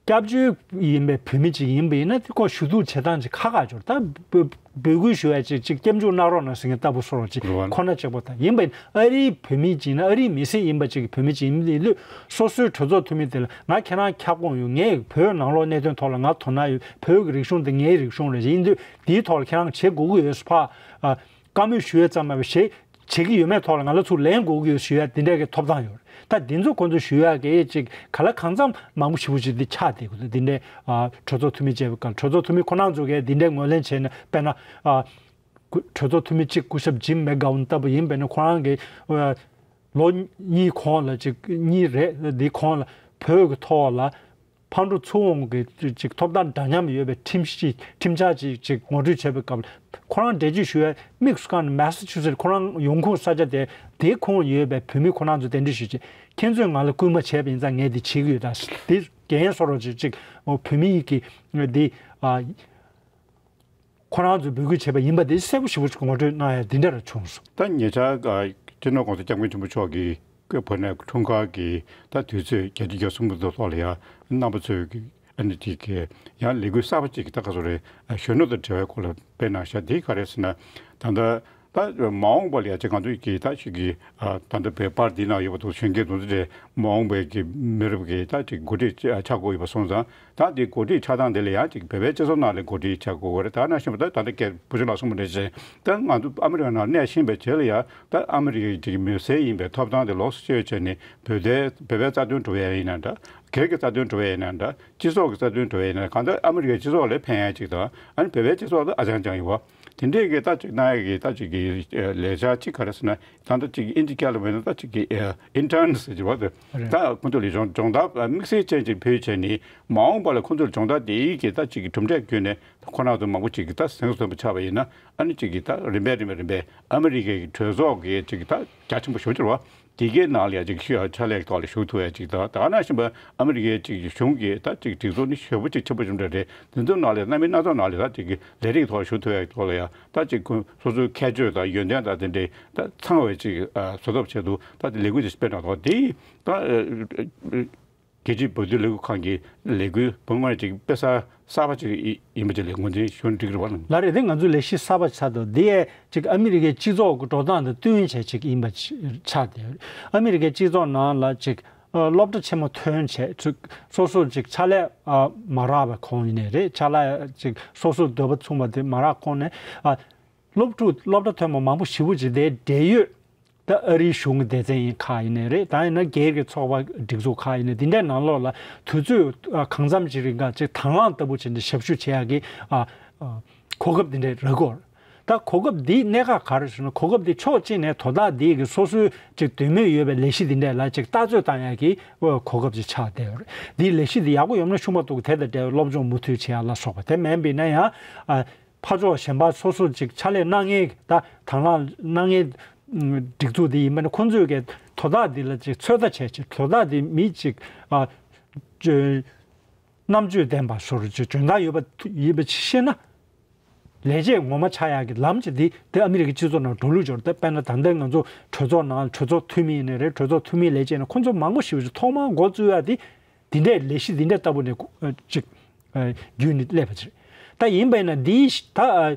སྐྱབས་བཅོལ་ཡིན་པའི་བོད་མི་ཅིག་ཡིན་པ་ཡིན་ན་དེ་ཁོ་ཞུ་གཏུག་བྱེད་སྟངས་ཅིག་ཁག་ཁག་འབྱོར། ད་འབོད་འབོད་སྐུལ་ཞུ་ཡ་ཅིག་ཅིག་སྐྱབས་འཇུག་གནང་རོགས་གནང་ཟེར་མཁན་ལྟ་བུ་སོགས་ཅིག་རེད་བ། ཁོ་ན་གཅིག་པོ་དང་ཡིན་པ་ཡིན་ན། ཨ་རིའི་བོད་མི་ཅིག་ཡིན་ན། ཨ་རིའི་མི་སེར་ཡིན་པ་ཅིག་གི་བོད་མི་ཅིག་ཡིན་པ་ཡིན་དུས་སོ་སོའི་གྲོས་ཚོགས་འཐུས་མི་དེ་ལ་ང་ཁྱེད་རང་ཁྱབ་ཁོངས་ཡོད། ངས་བོད་ནང་ལོགས་གནད་དོན་ཐོག་ལ་ང་དོ་སྣང་ཡོད། བོད་ཀྱི་རིག་གཞུང་དེ་ངའི་རིག་གཞུང་རེད། ཡིན་དུས་དེའི་ཐོག་ལ་ཁྱེད་རང་བྱེད་དགོས་ཀྱི་ཡོད་ཕ། ཨ། བཀའ་མོལ་ཞུ་ཡས་ཙམ་མ་ཡིན་པར་བྱེད་བྱེད་ཀྱི་ཡོད་མེད་ཐོག་ལ་ང་ལ་ཚུར་ལན་དགོས་ཀྱི་ཡོད་ཞུ་ཡ་དེ་འདྲ་གི་ཐོབ་ཐང་ཡོད་རེད། ད་འདི་ཚོ་ཁོང་ཚོ་ཞུ་ཡ་གི་ཅིག་ག་ལ་གང་འཚམ་མང་པོ་ཞེ་པོ་ཅིག་འདི་ཆགས་བསྡད་ཀྱི་འདུག་འདི་འདྲའི་ཨ་གྲོས་ཚོགས་འཐུས་མི་བཅས་པའི་སྐབས་གྲོས་ཚོགས་འཐུས་མི་ཁོ་རང་ཚོ་གིས་འདི་འདྲའི་ངོས་ལེན་བྱས་ན། དཔེར་ན་ཨ་གྲོས་ཚོགས་འཐུས་མི་གཅིག་སྐུ་ཞབས་ཇིམ་མེག་གྷོན་ལྟ་བུ་ཡིན་པས་ན། ཁོ་རང་གིས་ཨ་ལོ་གཉིས་གོང་ལ་ཅིག་གཉིས་རེད། འདི་གོང་ལ་བོད་ཀྱི་ཐོག་ལ་ཕར་འགྲོ་ཚུར་འོང་གི་ཅིག་ཐོབ་ཐང་འདྲ་མཉམ་ཡོད་པའི་ཁྲིམས་གཞི་ཁྲིམས་འཆར་ཅིག་ཅིག་ངོ་སྤྲོད་བྱས་པའི་སྐབས་ལ། ཁོ་རང་འགྲེལ་བརྗོད་ཞུ་བའི་དམིགས་སུ་བཀར་ནས་མེ་སི་ཆུ་སེ་ཊི་ཁོ་རང་ཡོང་ཁུངས་ས་ཆ་དེ་དེའི་ཁོངས་ཡོད་པའི་བོད་མི་ཁོ་རང་ཚོ་གདན་འདྲེན་ཞུས་རྗེས། ཁྱེད་ཚོས་ང་ལ་སྐུལ་མ་བྱས་པ་ཡིན་ཙང་ངས་འདི་བྱེད་ཀྱི་ཡོད། ད་འདི་འགན་སོར་རོགས་ཅིག་ཅིག་བོད་མི་ཡིས་ཀྱི་འདི་ཨ་ཁོ་རང་ཚོས་འབོད་སྐུལ་བྱས་པ་ཡིན་པ་དེ་གསལ་པོ་ཞེ་པོ་ཅིག་ངོ་སྤྲོད་གནང་ཡ་འདི་འདྲ་ར་བྱུང་སོང་། ད་ཉེ་ཆར་ཨ་སྤྱི་ནོར་༸གོང་ས་༸སྐྱབས་མགོན་ཆེན་པོ་མཆོག་གིས་བོད་ནས་འཁྲུངས་སྐར་གྱི་ད་དུས་ཚོད་བརྒྱད་ཅུ་གྱ་གསུམ་པ་དེ་ཐོག་ལ་ཡ་རྣམ་པ་ཚོས་ཀྱི་ཨ་ནི་དེ་གའི་ཡང་ལས་འགུལ་གསར་པ་ཅིག་གི་ད་ག་ཚོད་རེད། གཞོན་ནུ་དང་འབྲེལ་བའི་སྐོར་ལ་སྤེལ་གནང་ཤག་དེ་ག་རེ་ཟེར་ན། ད་ལྟ་ད་མ་འོངས་པ་ལ་ཡ་ཅིག་ང་ཚོ་གི་ད་ཅིག་གི་ཨ་ད་ལྟ་བོད་པར་འདི་ནང་ཡོད་པ་དང་གཞོན་སྐྱེས་དེ་ཚོ་དེ་མ་འོངས་པའི་གི་མི་རབས་ཀྱི་ད་ཅིག་འགོ་ཁྲིད་ཆགས་དགོས་ཡོད་པ་སོང་ཙང་། ད་འདི་འགོ་ཁྲིད་ཆགས་སྟངས་དེ་ལ་ཡང་ཅིག་བོད་པའི་སྤྱི་ཚོགས་ནང་ལ་འགོ་ཁྲིད་ཆགས་དགོས་པ་རེད། ད་ནང་བཞིན་པ་ད་ད་ལྟ་སྐད་བུ་ཆུ་ལགས་གསུངས་པ་འདྲ་བྱས། ད་ང་ཚོ་ཨ་མི་རི་ཀ་ནང་གནས་བཞིན་པའི་རྗེས་ལ་ཡང་ད་ཨ་མི་རི་ཀའི་ཅིག་མི་སེར་ཡིན་པའི་ཐོབ་ཐང་དེ་ལོགས་སུ་སྤྱོད་བྱས་ནས་བོད་དེ་བོད་པའི་རྩ་དོན་སྒྲུབ་ཡ་ཡིན་ན་འདྲ། སྒེར་གྱི་རྩ་དོན་སྒྲུབ་ཡ་ཡིན་ན་འདྲ། སྤྱི་ཚོགས་ཀྱི་རྩ་དོན་སྒྲུབ་ཡ་ཡིན་ན། གང་ལྟར་ཨ་མི་རི་ཀའི་སྤྱི་ཚོགས་ལ་ཕན་ཡ་ཅིག་དང་། ཨ་ནི་བོད་པའི་སྤྱི་ཚོགས་ལ་ཨ་ཅང་ཅང་ཡོད་པ། དེ་འདྲས་ཀྱི་ད་ཅིག་གནང་ཡ་གི་ད་ཅིག་གི་ལས་འཆར་ཅིག་ག་རེ་ཟེར་ན། ད་ལྟ་ཅིག་ཨིན་ཇི་སྐད་ལ་བས་ན་ད་ཅིག་གི་ཨིན་ཊརན་ཟེར་གྱི་བ་དེ། རེད། ད་ཁོང་ཚོ་ལ་སྦྱོང་སྦྱོང་བརྡར་དམིགས་བསལ་ཅན་ཅིག་ཕུལ་བྱས་ནས། མ་འོངས་པ་ལ་ཁོང་ཚོ་ལ་སྦྱོང་བརྡར་དེ་ཡིས་ཀྱི་ད་ཅིག་གི་གྲུབ་འབྲས་བརྒྱུད་ནས་ཁོ་རང་ཚོ་མང་པོ་ཅིག་གི་ད་གཟེངས་སུ་ཐོན་པ་ཆགས་པ་ཡིན་ན། ཨ་ནི་ཅིག་གི་ད་རིམ་པས་རིམ་པས་རིམ་པས་ཨ་མི་རི་ཀའི་གྲོས་ཚོགས་ཀྱི་ཅིག་གི་ད་རྒྱ་ཆེན་པོ་ཞེ་པོ་ཅིག་རེད་བ། དེ་གའི་ནང་ལ་ཡ་ཅིག་ཤོད་ཕྱག་ལས་ཐོག་ལ་ཞུགས་ཐུབ་ཡ་ཅིག་དང་། ད་ག་ནང་བཞིན་པ་ཨ་མི་རི་ཀའི་ཅིག་གཞུང་གི་ད་ཅིག་སྒྲིག་འཛུགས་ནི་ཞེ་པོ་ཅིག་ཆེན་པོ་ཆེན་པོ་རེད། དེ་ཚོའི་ནང་ལ་རྣམ་པ་སྣ་ཚོགས་ནང་ལ་ད་ཅིག་གི་ལས་རིགས་ཐོག་ཞུགས་ཐུབ་ཡ་ཐོག་ལ་ཡ་ད་ཅིག་ཁོ་སོ་སོའི་ཁྱད་ཆོས་དང་ཡོན་ཏན་དང་དེ་འདྲའི་ད་ཚང་བའི་ཅིག་ཨ་བཟོ་ཐབས་ཆེད་དུ་ད་དེ་ལས་འགུལ་ཅིག་སྤེལ་གནང་ཐོག་དེ་ད་ཨ་རྒྱལ་སྤྱིའི་བོད་དོན་ལས་འགུལ་ཁང་གི་ལས་འགུལ་བུ་དངོས་ཅིག་དཔེ་གསར་གསར་པ་ཅིག་ཡིན་པ་ཅིག་ལ་ངོས་འཛིན་ཞུ་ན་འགྲིག་རེད་བ། ལགས་རེད། དེ་ང་ཚོའི་ལས་གཞི་གསར་པ་ཆགས་འདུག་འདི་ཡས་ཅིག་ཨ་མི་རི་ཀའི་སྤྱི་ཚོགས་ཀྱི་འགྲོ་སྟངས་དང་བསྟུན་བྱས་ཅིག་ཡིན་པ་ཆགས་བསྡད་ཡོད། ཨ་མི་རི་ཀའི་སྤྱི་ཚོགས་ནང་ལ་ཅིག་ཨ་སློབ་གྲྭ་ཆེན་མོ་ཐོན་བྱས་ཅིག་སོ་སོར་ཅིག་ཕྱག་ལས་ཨ་མ་རག་པའི་ཁོངས་ཡིན་ནའི་རེད། ཕྱག་ལས་ཅིག་སོ་སོའི་འདོད་པ་མཚུངས་པ་དེ་མ་རག་ཁོངས་ནས་ཨ་སློབ་ཕྲུག་སློབ་གྲྭ་ཐོན་པ་མང་པོ་ཞེ་པོ་ཅིག་དེའི་འབྲེལ་ཡོད། ད་ཨ་རིའི་གཞུང་གི་སྡེ་ཚན་ཡིན་ཁག་ཡིན་ནའི་རེད། ད་ཡིན་ན་སྒེར་གྱི་ཚོགས་པ་སྒྲིག་འཛུགས་ཁག་ཡིན་ནའི་འདི་འདྲའི་ནང་ལོགས་ལ་དུས་ཚོད་ཨ་གང་འཚམ་ཅིག་རིང་ག་ཅིག་དང་བླངས་ལྟ་བུ་བྱས་ནས་ཞབས་ཞུ་བྱེད་ཡག་གི་ཨ་ཨ་གོ་སྐབས་འདི་འདྲའི་རག་གི་ཡོད་རེད། ད་གོ་སྐབས་འདིའི་གནད་འགག་ག་རེ་ཟེར་ན། གོ་སྐབས་འདི་ཕྱོགས་གཅིག་ནས་དོ་བདག་འདིས་ཀྱི་སོ་སོའི་ཅིག་འདོད་མོས་ཡོད་པའི་ལས་གཞི་འདི་འདྲ་ལ་ཅིག་ལྟ་ཚོད་བཏང་ཡག་གི་ཨ་གོ་སྐབས་ཅིག་ཆགས་བསྡད་ཡོད་རེད། འདིའི་ལས་གཞི་འདི་ཡག་པོ་ཡོང་ན་ཤུགས་མ་གཏོགས་དེ་དང་འབྲེལ་བའི་སློབ་སྦྱོང་མུ་མཐུད་བྱེད་ཡག་ལ་སོགས་པ། དེ་མིན་པ་ཡིན་ན་ཡང་ཨ། ཕར་ཕྱོགས་གཞན་པ་སོ་སོ་ཅིག་ཕྱག་ལས་གནང་མཁན་ད་དང་བླངས་གནང་མཁན་སྒྲིག་འཛུགས་དེ་ཡིན་པ་ནི་ཁོང་ཚོས་ཀྱི་དོ་བདག་འདི་ལ་ཅིག་ཚོད་ལྟ་བྱས་ཅིག་དོ་བདག་འདི་མི་ཅིག་ཨ་ཅོ་རྣམ་དཔྱོད་ལྡན་པ་སོར་ཅིག་འཇོན་ཐང་ཡོད་པ་ཡིན་པ་ཤེས་ན། ལས་བྱེད་ངོ་མ་ཆགས་ཡག་གི་ལམ་ཅིག་འདི་དེ་ཨ་མི་རི་ཀའི་སྤྱི་ཚོགས་ནང་འགྲོ་ལུགས་འབྱོར། ད་དཔེར་ན་ད་ལྟ་ང་ཚོ་གྲོས་ཚོགས་ནང་གྲོས་ཚོགས་འཐུས་མི་ཡིན་ནའི་རེད། གྲོས་ཚོགས་འཐུས་མིའི་ལས་བྱེད་ནི་ཁོང་ཚོ་མང་པོ་ཞིག་ཅིག་ཐོག་མར་འགོ་བཙུགས་ཡག་འདི། འདི་འདྲའི་ལས་གཞི་འདི་འདྲ་ལྟ་བུ་ནས་ཨ་ཅིག་ཨ་བརྒྱུད་ནས་སླེབས་པ་ཅིག་རེད། ད་ཡིན་པས་ན་འདིའི་ད་ཨ་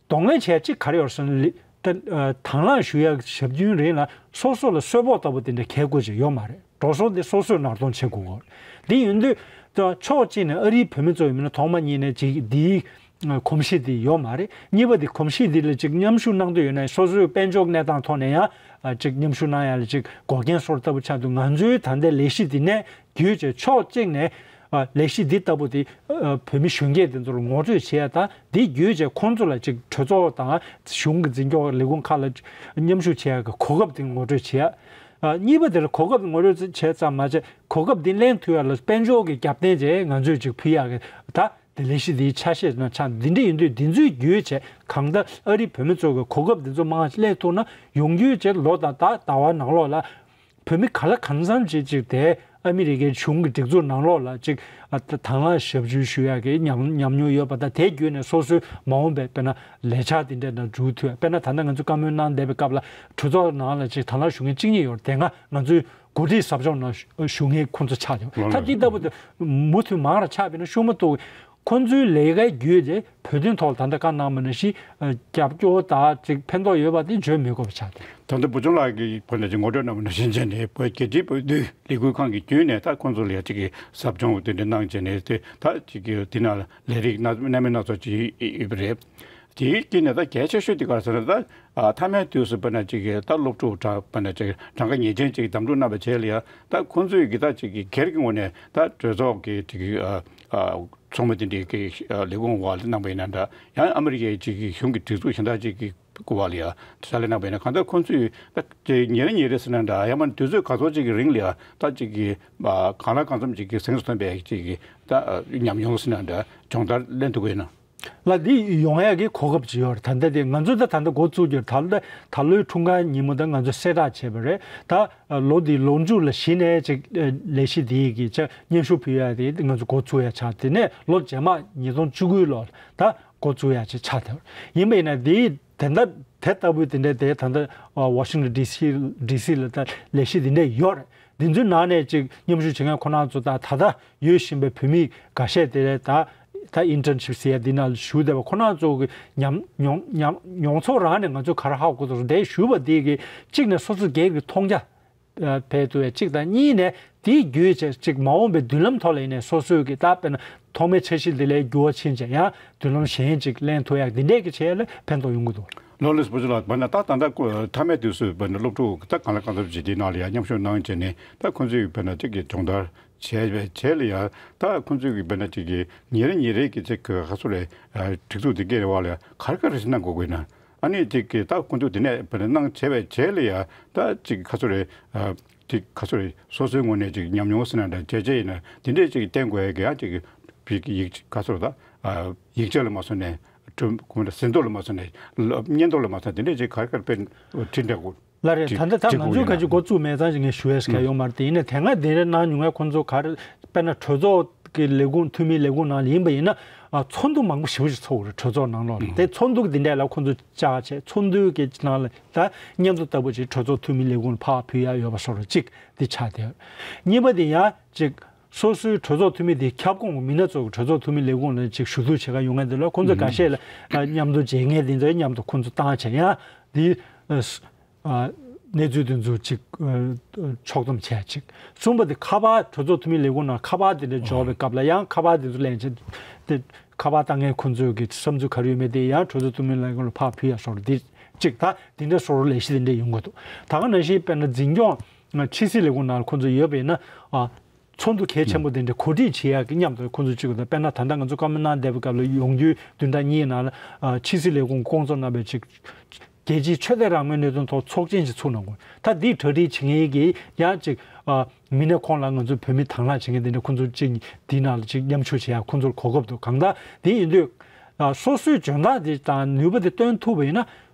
གདོང་ལེན་བྱས་ཅིག་ག་རེ་ཡོད་ཟེར་ན། ད་ཨ་དང་བླངས་ཞུ་ཡག་ཞབས་རྒྱུན་རིང་ལ་སོ་སོ་ལ་གསོལ་ཕོགས་ལྟ་བུ་དེ་འདྲ་གལ་དགོས་ཅིག་ཡོད་མ་རེད། འགྲོ་སོང་དེ་སོ་སོས་ནར་གཏོང་བྱེད་དགོས་གོ། འདི་ཡིན་དུས་ད་ཕྱོགས་གཅིག་ནས་ཨ་རིའི་བོད་མི་ཚོ་ཡིན་ན་ཐོག་མ་ཉིད་ནས་ཅིག་འདིའི་གོམས་གཤིས་དེ་ཡོད་མ་རེད། གཉིས་པ་དེ་གོམས་གཤིས་དེ་ལ་ཅིག་མཉམ་ཞུགས་གནང་འདོད་ཡོད་ན་སོ་སོའི་དཔལ་འབྱོར་གནས་སྟངས་ཐོག་ནས་ཡང་ཨ་ཅིག་མཉམ་ཞུགས་གནང་ཡ་ལ་ཅིག་འགོག་རྐྱེན་སོར་ལྟ་བུ་ཆགས་འདུག་ང་ཚོའི་ད་ལྟའི་ལས་གཞི་འདི་ནས་བརྒྱུད་བྱས་ཕྱོགས་གཅིག་ནས་ཨ་ལས་གཞི་འདི་ལྟ་བུ་དེ་ཨ་བོད་མི་གཞོན་སྐྱེས་དེ་ཚོར་ངོ་སྤྲོད་བྱེད་ཡ་དང་། འདི་བརྒྱུད་བྱས་ཁོང་ཚོ་ལ་ཅིག་གྲོས་ཚོགས་དང་གཞུང་གི་འཛིན་སྐྱོང་ལས་ཁུངས་ཁག་ལ་མཉམ་ཞུགས་བྱེད་ཡ་གི་གོ་སྐབས་དེ་ངོ་སྤྲོད་བྱེད་ཡ། ཨ། གཉིས་པ་དེ་ལ་གོ་སྐབས་ངོ་སྤྲོད་བྱས་ཙམ་མ་བྱས། གོ་སྐབས་འདི་ལེན་ཐུབ་ཡ་ལ་དཔལ་འབྱོར་གྱི་རྒྱབ་རྟེན་བྱས་ང་ཚོས་ཅིག་ཕུལ་ཡག་གི་ད་དེ་ལས་གཞི་འདིའི་ཆ་ཤས་ན་ཆ་འདི་འདྲ་ཡིན་དུས། འདི་ཚོའི་བརྒྱུད་བྱས་གང་ལྟར་ཨ་རིའི་བོད་མི་ཚོ་གི་གོ་སྐབས་འདི་ཚོ་མང་ལེན་ཐུབ་ན། ཡོང་རྒྱུའི་ཆེད་ལོ་དང་ཟླ་ཟླ་བ་ནང་ལོགས་ལ་བོད་མི་ག་ལ་གང་འཚམ་ཅིག་ཅིག་དེ་ཨ་མི་རི་ཀའི་གཞུང་གི་སྒྲིག་འཛུགས་ནང་ལོགས་ལ་ཅིག་ཨ་ད་དང་བླངས་ཞབས་ཞུ་ཞུ་ཡག་གི་ཉམས་ཉམས་མྱོང་ཡོད་པ་དང་། དེ་བརྒྱུད་ནས་སོ་སོའི་མ་འོངས་པའི་དཔེར་ན་ལས་འཆར་དེ་འདྲ་ནང་འཇུག་ཐུབ། དཔེར་ན་ད་ལྟ་ང་ཚོས་བཀའ་མོལ་གནང་བསྡད་པའི་སྐབས་ལ་གྲོས་ཚོགས་ནང་ལ་ཅིག་དང་བླངས་ཞུ་མཁན་གཅིག་གཉིས་ཡོད་རེད། དེ་སྔ་ང་ཚོའི་འགོ་ཁྲིད་ཟབ་སྦྱོང་ནང་ཞུ་མཁན་ཁོང་ཚོ་ཆགས་ཡོད། ད་འདི་ལྟ་བུ་དེ་མུ་མཐུད་མང་ར་ཆགས་པས་ན་ཤུགས་མ་གཏོགས། ཁོང་ཚོའི་ལས་ཀའི་བརྒྱུད་དེ་བོད་དོན་ཐོག་ལ་ད་ལྟ་བཀའ་གནང་བ་ནང་བཞིན་རྒྱབ་སྐྱོར་དང་ཅིག་ཕན་ཐོགས་ཡོད་པ་དེ་བརྗོད་མི་དགོས་པ་ཆགས་ཏེ། ད་ལྟ་བུ་ཆུང་ལགས་ཀྱིས་བོད་ནས་ཅིག་ངོ་སྤྲོད་གནང་བ་ནང་བཞིན་བྱས་ནས། བོད་རྒྱལ་སྤྱིའི་བོད་དོན་ལས་འགུལ་ཁང་གི་བརྒྱུད་ནས་ད་ཁོང་ཚོ་ལ་ཅིག་གི་ཟབ་སྦྱོང་དེ་འདྲ་གནང་བྱས་ནས། དེ་ད་ཅིག་གི་དེ་ནང་ལ་ལས་རིགས་སྣ་སྣ་མིན་སྣ་ཚོགས་ཅིག་ཡོད་པ་རེད། དེའི་དཀྱིལ་ནས་ད་གལ་ཆེ་ཤོས་དེ་ག་རེ་ཟེར་ན། ད་ཨ་མཐའ་མའི་དུས་སུ་དཔེར་ན་ཅིག་གི་ད་སློབ་ཕྲུག་གྲངས་དཔེར་ན་ཅིག་གྲངས་ཀ་ངེས་ཅན་ཅིག་གདམ་འཐུ་གནང་བའི་རྗེས་ལ་ཡ། ད་ཁོང་ཚོས་ཀྱི་ད་ཅིག་གི་སྒེར་གྱི་ངོས་ནས་ད་གྲོས་ཚོགས་ཀྱི་ཅིག་གི་ཨ་ཨ་ཚོགས་མི་དེ་འདྲའི་གི་ཨ་ལས་ཁུངས་འོག་ལ་གནང་བ་ཡིན་ན་འདྲ། ཡང་ཨ་མི་རི་ཀའི་ཅིག་གི་གཞུང་གི་སྒྲིག་འཛུགས་གཞན་དག་ཅིག་གི་འོག་ལ་ཡ་ཕྱག་ལས་གནང་བ་ཡིན་ན། གང་ལྟར་ཁོང་ཚོས་ད་ཅིག་ཉིན་རེ་ཉིན་རེ་ཟེར་ན་འདྲ། ཡང་མིན་དུས་ཚོད་ག་ཚོད་ཅིག་གི་རིང་ལ་ཡ་ད་ཅིག་གི་ཨ་གང་ལ་གང་འཚམ་ཅིག་གི་གཟེངས་སུ་ཐོན་པའི་ཅིག་གི་ད་ཨ་ཉམས་མྱོང་ཟེར་ན་འདྲ། སྦྱོང་བརྡར་ལེན་ཐུབ་ཀྱི་ཡོད་ན། ལ་འདི་ཡོང་ཡག་གི་གོ་སྐབས་ཅིག་ཡོད་རེད། ད་ལྟ་དེ་ང་ཚོ་ད་ད་ལྟ་འགོ་བཙུགས་རྒྱུ་རེད། ད་ལྟ་ད་ལོའི་འཁྲུངས་སྐར་ཉིན་མོ་ད་ང་ཚོ་གསལ་བསྒྲགས་བྱས་པ་རེད། ད་ལོ་འདི་ལོ་མཇུག་ལ་གཞི་ནས་ཅིག་ལས་གཞི་འདི་གི་ཅིག་སྙན་ཞུ་ཕུལ་ཡག་དེ་ང་ཚོ་འགོ་བཙུགས་ཡག་ཆགས། དེ་ནས་ལོ་རྗེས་མ་ཉིས་སྟོང་བཅུ་དགུ་ལོ་ད་འགོ་བཙུགས་ཡག་ཅིག་ཆགས་བསྡད་པ་ཡིན་པ་ཡིན་ན། དེ་དེ་འདྲ་དེ་ལྟ་བུའི་དེ་འདྲ་དེ་ད་ལྟ་ཝ་ཤིང་ཊོན་ཌི་སི་ཌི་སི་ལ་ད་ལས་གཞི་དེ་འདྲ་ཡོད་རེད། འདི་ཚོའི་ནང་ནས་ཅིག་མཉམ་ཞུགས་བྱེད་མཁན་ཁོ་རང་ཚོ་དང་། ད་ལྟ་ཡོད་བཞིན་པའི་བོད་མི་འགའ་ཤས་དེ་ད་ད་ཨིན་ཊརན་ཤིབ་ཟེར་ཡ་འདི་ནང་ཞུགས་བསྡད་པ་ཁོ་རང་ཚོ་གི་ཉམས་མྱོང་ཉམས་མྱོང་ཚོར་རང་ནས་ང་ཚོས་ག་རེ་ཧ་གོ་ཐུབ་རེད། དེ་ཞུ་བ་དེ་གི་གཅིག་ནས་སོ་སོ་སྒེར་གྱི་མཐོང་རྒྱ་འཕེལ་ཐུབ་ཡ་གཅིག་དང་། གཉིས་ནས་དེའི་བརྒྱུད་བྱས་ཅིག་མ་འོངས་པའི་མདུན་ལམ་ཐོག་ལ་ཡིན་ནའི་སོ་སོའི་གི་ད་དཔེར་ན་ཐོག་མའི་འཆར་གཞི་འདི་ལས་འགྱུར་བ་ཕྱིན་བྱས་ཡང་མདུན་ལམ་གཞན་ཅིག་ལེན་ཐུབ་ཡ་འདི་འདྲས་ཀྱི་ཆེད་ལ་ཕན་ཐོགས་ཡོང་གི་འདུག་ལོ་ལེགས་བུ་ཆུང་ལགས། དཔེར་ན་ད་ད་ལྟ་མཐའ་མའི་དུས་སུ་དཔེར་ན་སློབ་ཕྲུག་ད་གང་ལ་གང་འཚམ་ཅིག་དེའི་ནང་ལ་ཡང་མཉམ་ཞུགས་གནང་བྱས་ནས། ད་ཁོང་ཚོས་དཔེར་ན་ཅིག་གི་སྦྱོང་བརྡར་བྱས་པའི་རྗེས་ལ་ཡང་། ད་ཁོང་ཚོས་ཀྱི་དཔེར་ན་ཅིག་གི་ཉིན་རེ་ཉིན་རེ་གི་ཅིག་གི་ག་ཚོད་རེད། ཨ་སྒྲིག་འཛུགས་དེ་གའི་བར་ལ་ཡང་ག་རེ་ག་རེ་ཞིག་གནང་དགོས་དགོས་ན། ཨ་ནི་ཅིག་གི་ད་ཁོང་ཚོས་དེ་ནས་དཔེར་ན་གནང་བྱས་པའི་རྗེས་ལ་ཡང་ད་ཅིག་ག་ཚོད་རེད། ཨ་ཅིག་ག་ཚོད་རེད། སོ་སོའི་ངོས་ནས་ཅིག་ཉམས་མྱོང་ཟེར་ན་འདྲ། བྱས་རྗེས་ཡིན་ན་དེ་འདྲས་ཅིག་བསྟན་དགོས་ཡ་གི་ཡང་ཅིག་གི་ཡིག་ག་ཚོད་རེད། ད་ཨ་ཡིག་ཆ་ལ་མ་སོང་ནས། གྲུབ་ཟིན་ཐོ་ལ་མ་སོང་ནས། སྙན་ཐོ་ལ་མ་སོང་། དེ་འདྲས་ཅིག་ག་རེ་ག་རེ་དཔེ་བྲིས་འདྲ་དགོས། ལགས་རེད། བྲིས་ད་ལྟ་ད་བྲིས་ང་དགོས་ཚོས་ཡིན་ག་ཅིག་ན། འགོ་བཙུགས་མེད་ཙང་ཅིག་ངས་ཞུ་ཡས་ག་ཡོད་མ་རེད། དེ་ཡིན་ན་དེ་སྔ་དེ་འདྲ་གནང་མྱོང་མཁན་ཁོང་ཚོ་ག་རེ། དཔེར་ན་གྲོས་ཚོགས་ཀྱི་ལས་ཁུངས་འཐུས་མིའི་ལས་ཁུངས་ནང་ལ་ཡིན་པ་ཡིན་ན། ཨ་ཚོགས་འདུ་མང་པོ་ཞེ་པོ་ཅིག་ཚོགས་ཀྱི་རེད། གྲོས་ཚོགས་ནང་ལོགས་ལ། དེ་ཚོགས་འདུ་གི་དེ་འདྲས་ལ་ཁོང་ཚོ་བཅར་བྱས། ཚོགས་འདུ་གི་ནང་ལ་ད་སྙན་ཐོ་ལྟ་བུ་ཅིག་གྲོས་ཚོགས་འཐུས་མིའི་ལས་ཁུངས་ལ་ཕར་ཕུལ་ཡ་ཡོད་པ་སོགས་རེད། གཅིག་དེ་ཆགས་བསྡད་ཡོད། གཉིས་པ་དེ་ཡང་ཅིག་སོ་སོའི་གྲོས་ཚོགས་འཐུས་མི་དེ་ཁྱབ་ཁོངས་མི་སྣ་ཚོ་གྲོས་ཚོགས་འཐུས་མི་ལས་ཁུངས་ལ་ཅིག་ཞུ་གཏུག་བྱེད་ག་ཡོང་མཁན་དེ་ལ་ཁོང་ཚོ་འགའ་ཤས་ལ་མཉམ་དུ་མཇལ་མཁན་དེ་ཚོ་མཉམ་དུ་ཁོང་ཚོ་བཏང་བྱས་ཡང་དེ་གནས་ཚུལ་དེ་ཚོ་ཅིག་ཕྱོགས་བསྡོམས་བྱས། ཅིག་གསུམ་པ་དེ་ཁ་པར། གྲོས་ཚོགས་འཐུས་མི་ལས་ཁུངས་ནང་ཁ་པར་དེ་འདྲ་འབྱོར་བའི་སྐབས་ལ་ཡང་ཁ་པར་དེ་ཚོ་ལེན་བྱས། དེ་ཁ་པར་བཏང་མཁན་ཁོང་ཚོའི་གི་བསམ་ཚུལ་ག་རེ་ཡོད་མེད་དེ་ཡང་གྲོས་ཚོགས་འཐུས་མི་ལས་ཁུངས་ལ་ཕར་ཕུལ་ཡ་སོགས་དེ་ཅིག་ད་དེ་འདྲ་སོགས་ལས་གཞི་དེ་འདྲ་ཡོང་གི་འདུག་ད་ག་ནང་བཞིན་དཔེར་ན་འཛིན་སྐྱོང་ཕྱི་སྲིད་ལས་ཁུངས་ནང་ཁོང་ཚོ་ཡོད་པ་ཡིན་ན། ཨ། ཚོགས་འདུ་གལ་ཆེན་པོ་དེ་འདྲ་གོ་སྒྲིག་བྱེད་ཡག་གི་མཉམ་དུ་ཁོང་ཚོ་གཅིག་པུ་དང་། དཔེར་ན་ད་ལྟ་ང་ཚོ་བཀའ་མོལ་གནང་བསྡད་པའི་སྐབས་ལ་ཡོང་རྒྱུའི་བདུན་ཕྲག་གཉིས་ནང་ལ་ཨ་ཕྱི་སྲིད་ལས་ཁུངས་བསྐོང་ཚོགས་གནང་བའི་ཅིག་རྒྱལ་སྤྱིའི་ཆོས་དད་རང་མོས་གནད་དོན་ཐོག་ཚོགས་ཆེན་ཞིག་ཚུགས་གནང་དགོས། ད་འདི་གྲ་སྒྲིག་བྱེད་མཁན་གྱི་ཡང་ཅིག་ཨ་མི་སྣ་ཁོང་ལ་ང་ཚོ་བོད་མི་དང་བླངས་བྱེད་མཁན་དེ་འདྲ་ཁོང་ཚོ་ཅིག་འདི་ནང་ལ་ཅིག་མཉམ་ཞུགས་བྱེད་ཡག་ཁོང་ཚོར་གོ་སྐབས་འདུག་གང་ལྟར་དེ་ཡིན་དུས་ཨ་སོ་སོའི་འཇོན་ཐང་དེ་དང་ནུས་པ་དེ་སྟོན་ཐུབ་པ་ཡིན་ན།